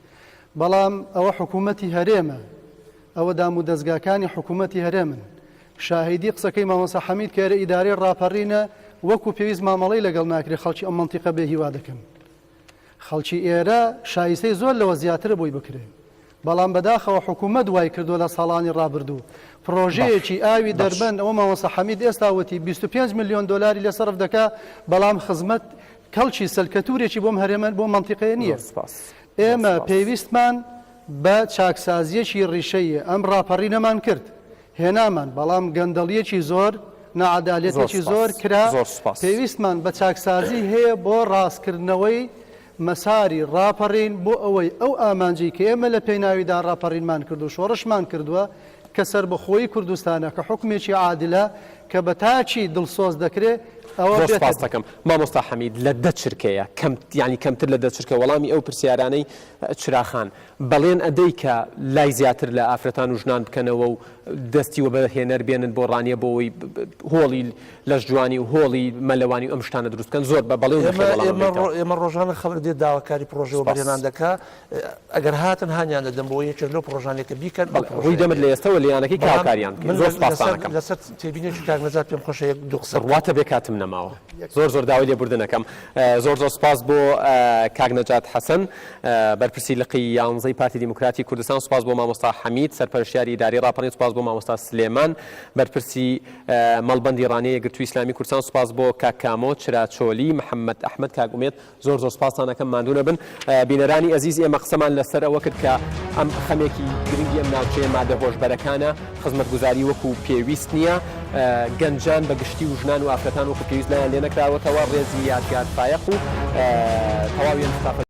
بەڵام ئەوە حکوومەتی هەرێمە ئەوە دام و دەزگاکانی حکوومەتی هەرێمن شاهیدی قسەکەی مامۆستا حەمید کە ئێرە ئیدارەی ڕاپەڕینە وەکو پێویست مامەڵەی لەگەڵ ناکرێت خەڵکی ئەم مەنتیقە بێ هیوا دەکەن خەڵکی ئێرە شایستەی زۆر لەوە زیاترە بۆی بکرێ بەڵام بەداخەوە حکوومەت وای کردووە لە ساڵانی ڕابردوو پڕۆژەیەکی ئاوی دەربەند ئەوە مامۆستا حەمید ئێستا وتی 25 ملیۆن دۆلاری لێ سەرف دەکا بەڵام خزمەت کەڵکی سەلکەتورێکی بۆم هەرێمە بۆ مەنتیقەیە نییە ئێمە پێویستمان بە چاکسازیەکی ڕیشەیە ئەم ڕاپەڕینەمان کرد هێنامان، بەڵام گەندەڵییەکی زۆر، ناعەدالەتێکی زۆر کرا، پێویستمان بە چاکسازی هەیە بۆ ڕاستکردنەوەی مەساری ڕاپەڕین بۆ ئەوەی ئەو ئامانجەی کە ئێمە لە پێناویدا ڕاپەڕینمان کرد و شۆڕشمان کردووە کە سەربەخۆیی کوردستانە کە حوکمێکی عادلە کە بە تاکی دڵسۆز دەکرێ ئەوە زۆر بێتە سپاست دی. دەکەم مامۆستا حەمید لە دە چرکەیە کەم یانی کەمتر لە دە چرکە وەڵامی ئەو پرسیارانەی چراخان بەڵێن ئەدەی کە لای زیاتر لە ئافرەتان و ژنان بکەنەوە و دەستی وەبەرهێنەر بێنن بۆ ڕانیە بۆ ئەوەی هۆڵی لەشجوانی و هۆڵی مەلەوانی و ئەم شتانە دروست بکەن زۆر بە بەڵێ و نەخێر ئێمە وەڵامم ئێمە دەیتەوە. ئێمە ڕۆژانە خەڵک دێت داواکاری پڕۆژەی سپاس. وەبەرهێنان دەکا ئەگەر هاتن هانیان دەدەم بۆ یەکێک لەو پڕۆژانەی کە بیکەن ئەو بەڵێ ڕووی پڕۆژەیە دەمت بێ لە ئێستەوە لێیانەکەی کە بەڵام هاوکاریان بکەین من زۆر لە سپاستان لەسەر ئەکەم. لەسەر تێبینێکی کاک نەجات پێم خۆشە یەک دوو قسە بکەم. بڕواتە بێ کاتم نەماوە زۆر زۆر داوای لێبوردن ئەکەم زۆر زۆر سپاس بۆ کاک نەجات حەسەن بەرپرسی لقی یانزەی پارتی دیموکراتی کوردستان، سوپاس بۆ مامۆستا حەمید سەرپەرشتیاری ئیداری ڕاپەڕین، سوپاس بۆ مامۆستا سلێمان بەرپرسی مەڵبەندی ڕانیە یەکگرتووی ئیسلامی کوردستان، سوپاس بۆ کاک کامۆ چرا چۆلی، محەمەد ئەحمەد، کاک ئومێد، زۆر زۆر سوپاستان ئەکەم ماندوو نەبن. بینەرانی ئەزیز ئێمە قسەمان لەسەر ئەوە کرد کە ئەم خەمێکی گرنگی ئەم ناوچەیە مادە هۆشبەرەکانە، خزمەتگوزاری وەکو پێویست نییە، گەنجان بە گشتی و ژنان و ئافرەتان وەکو پێویست لایان لێنەکراوەتەوە، ڕێزی یادگار فایەق و تەواوی ئەم ستافە.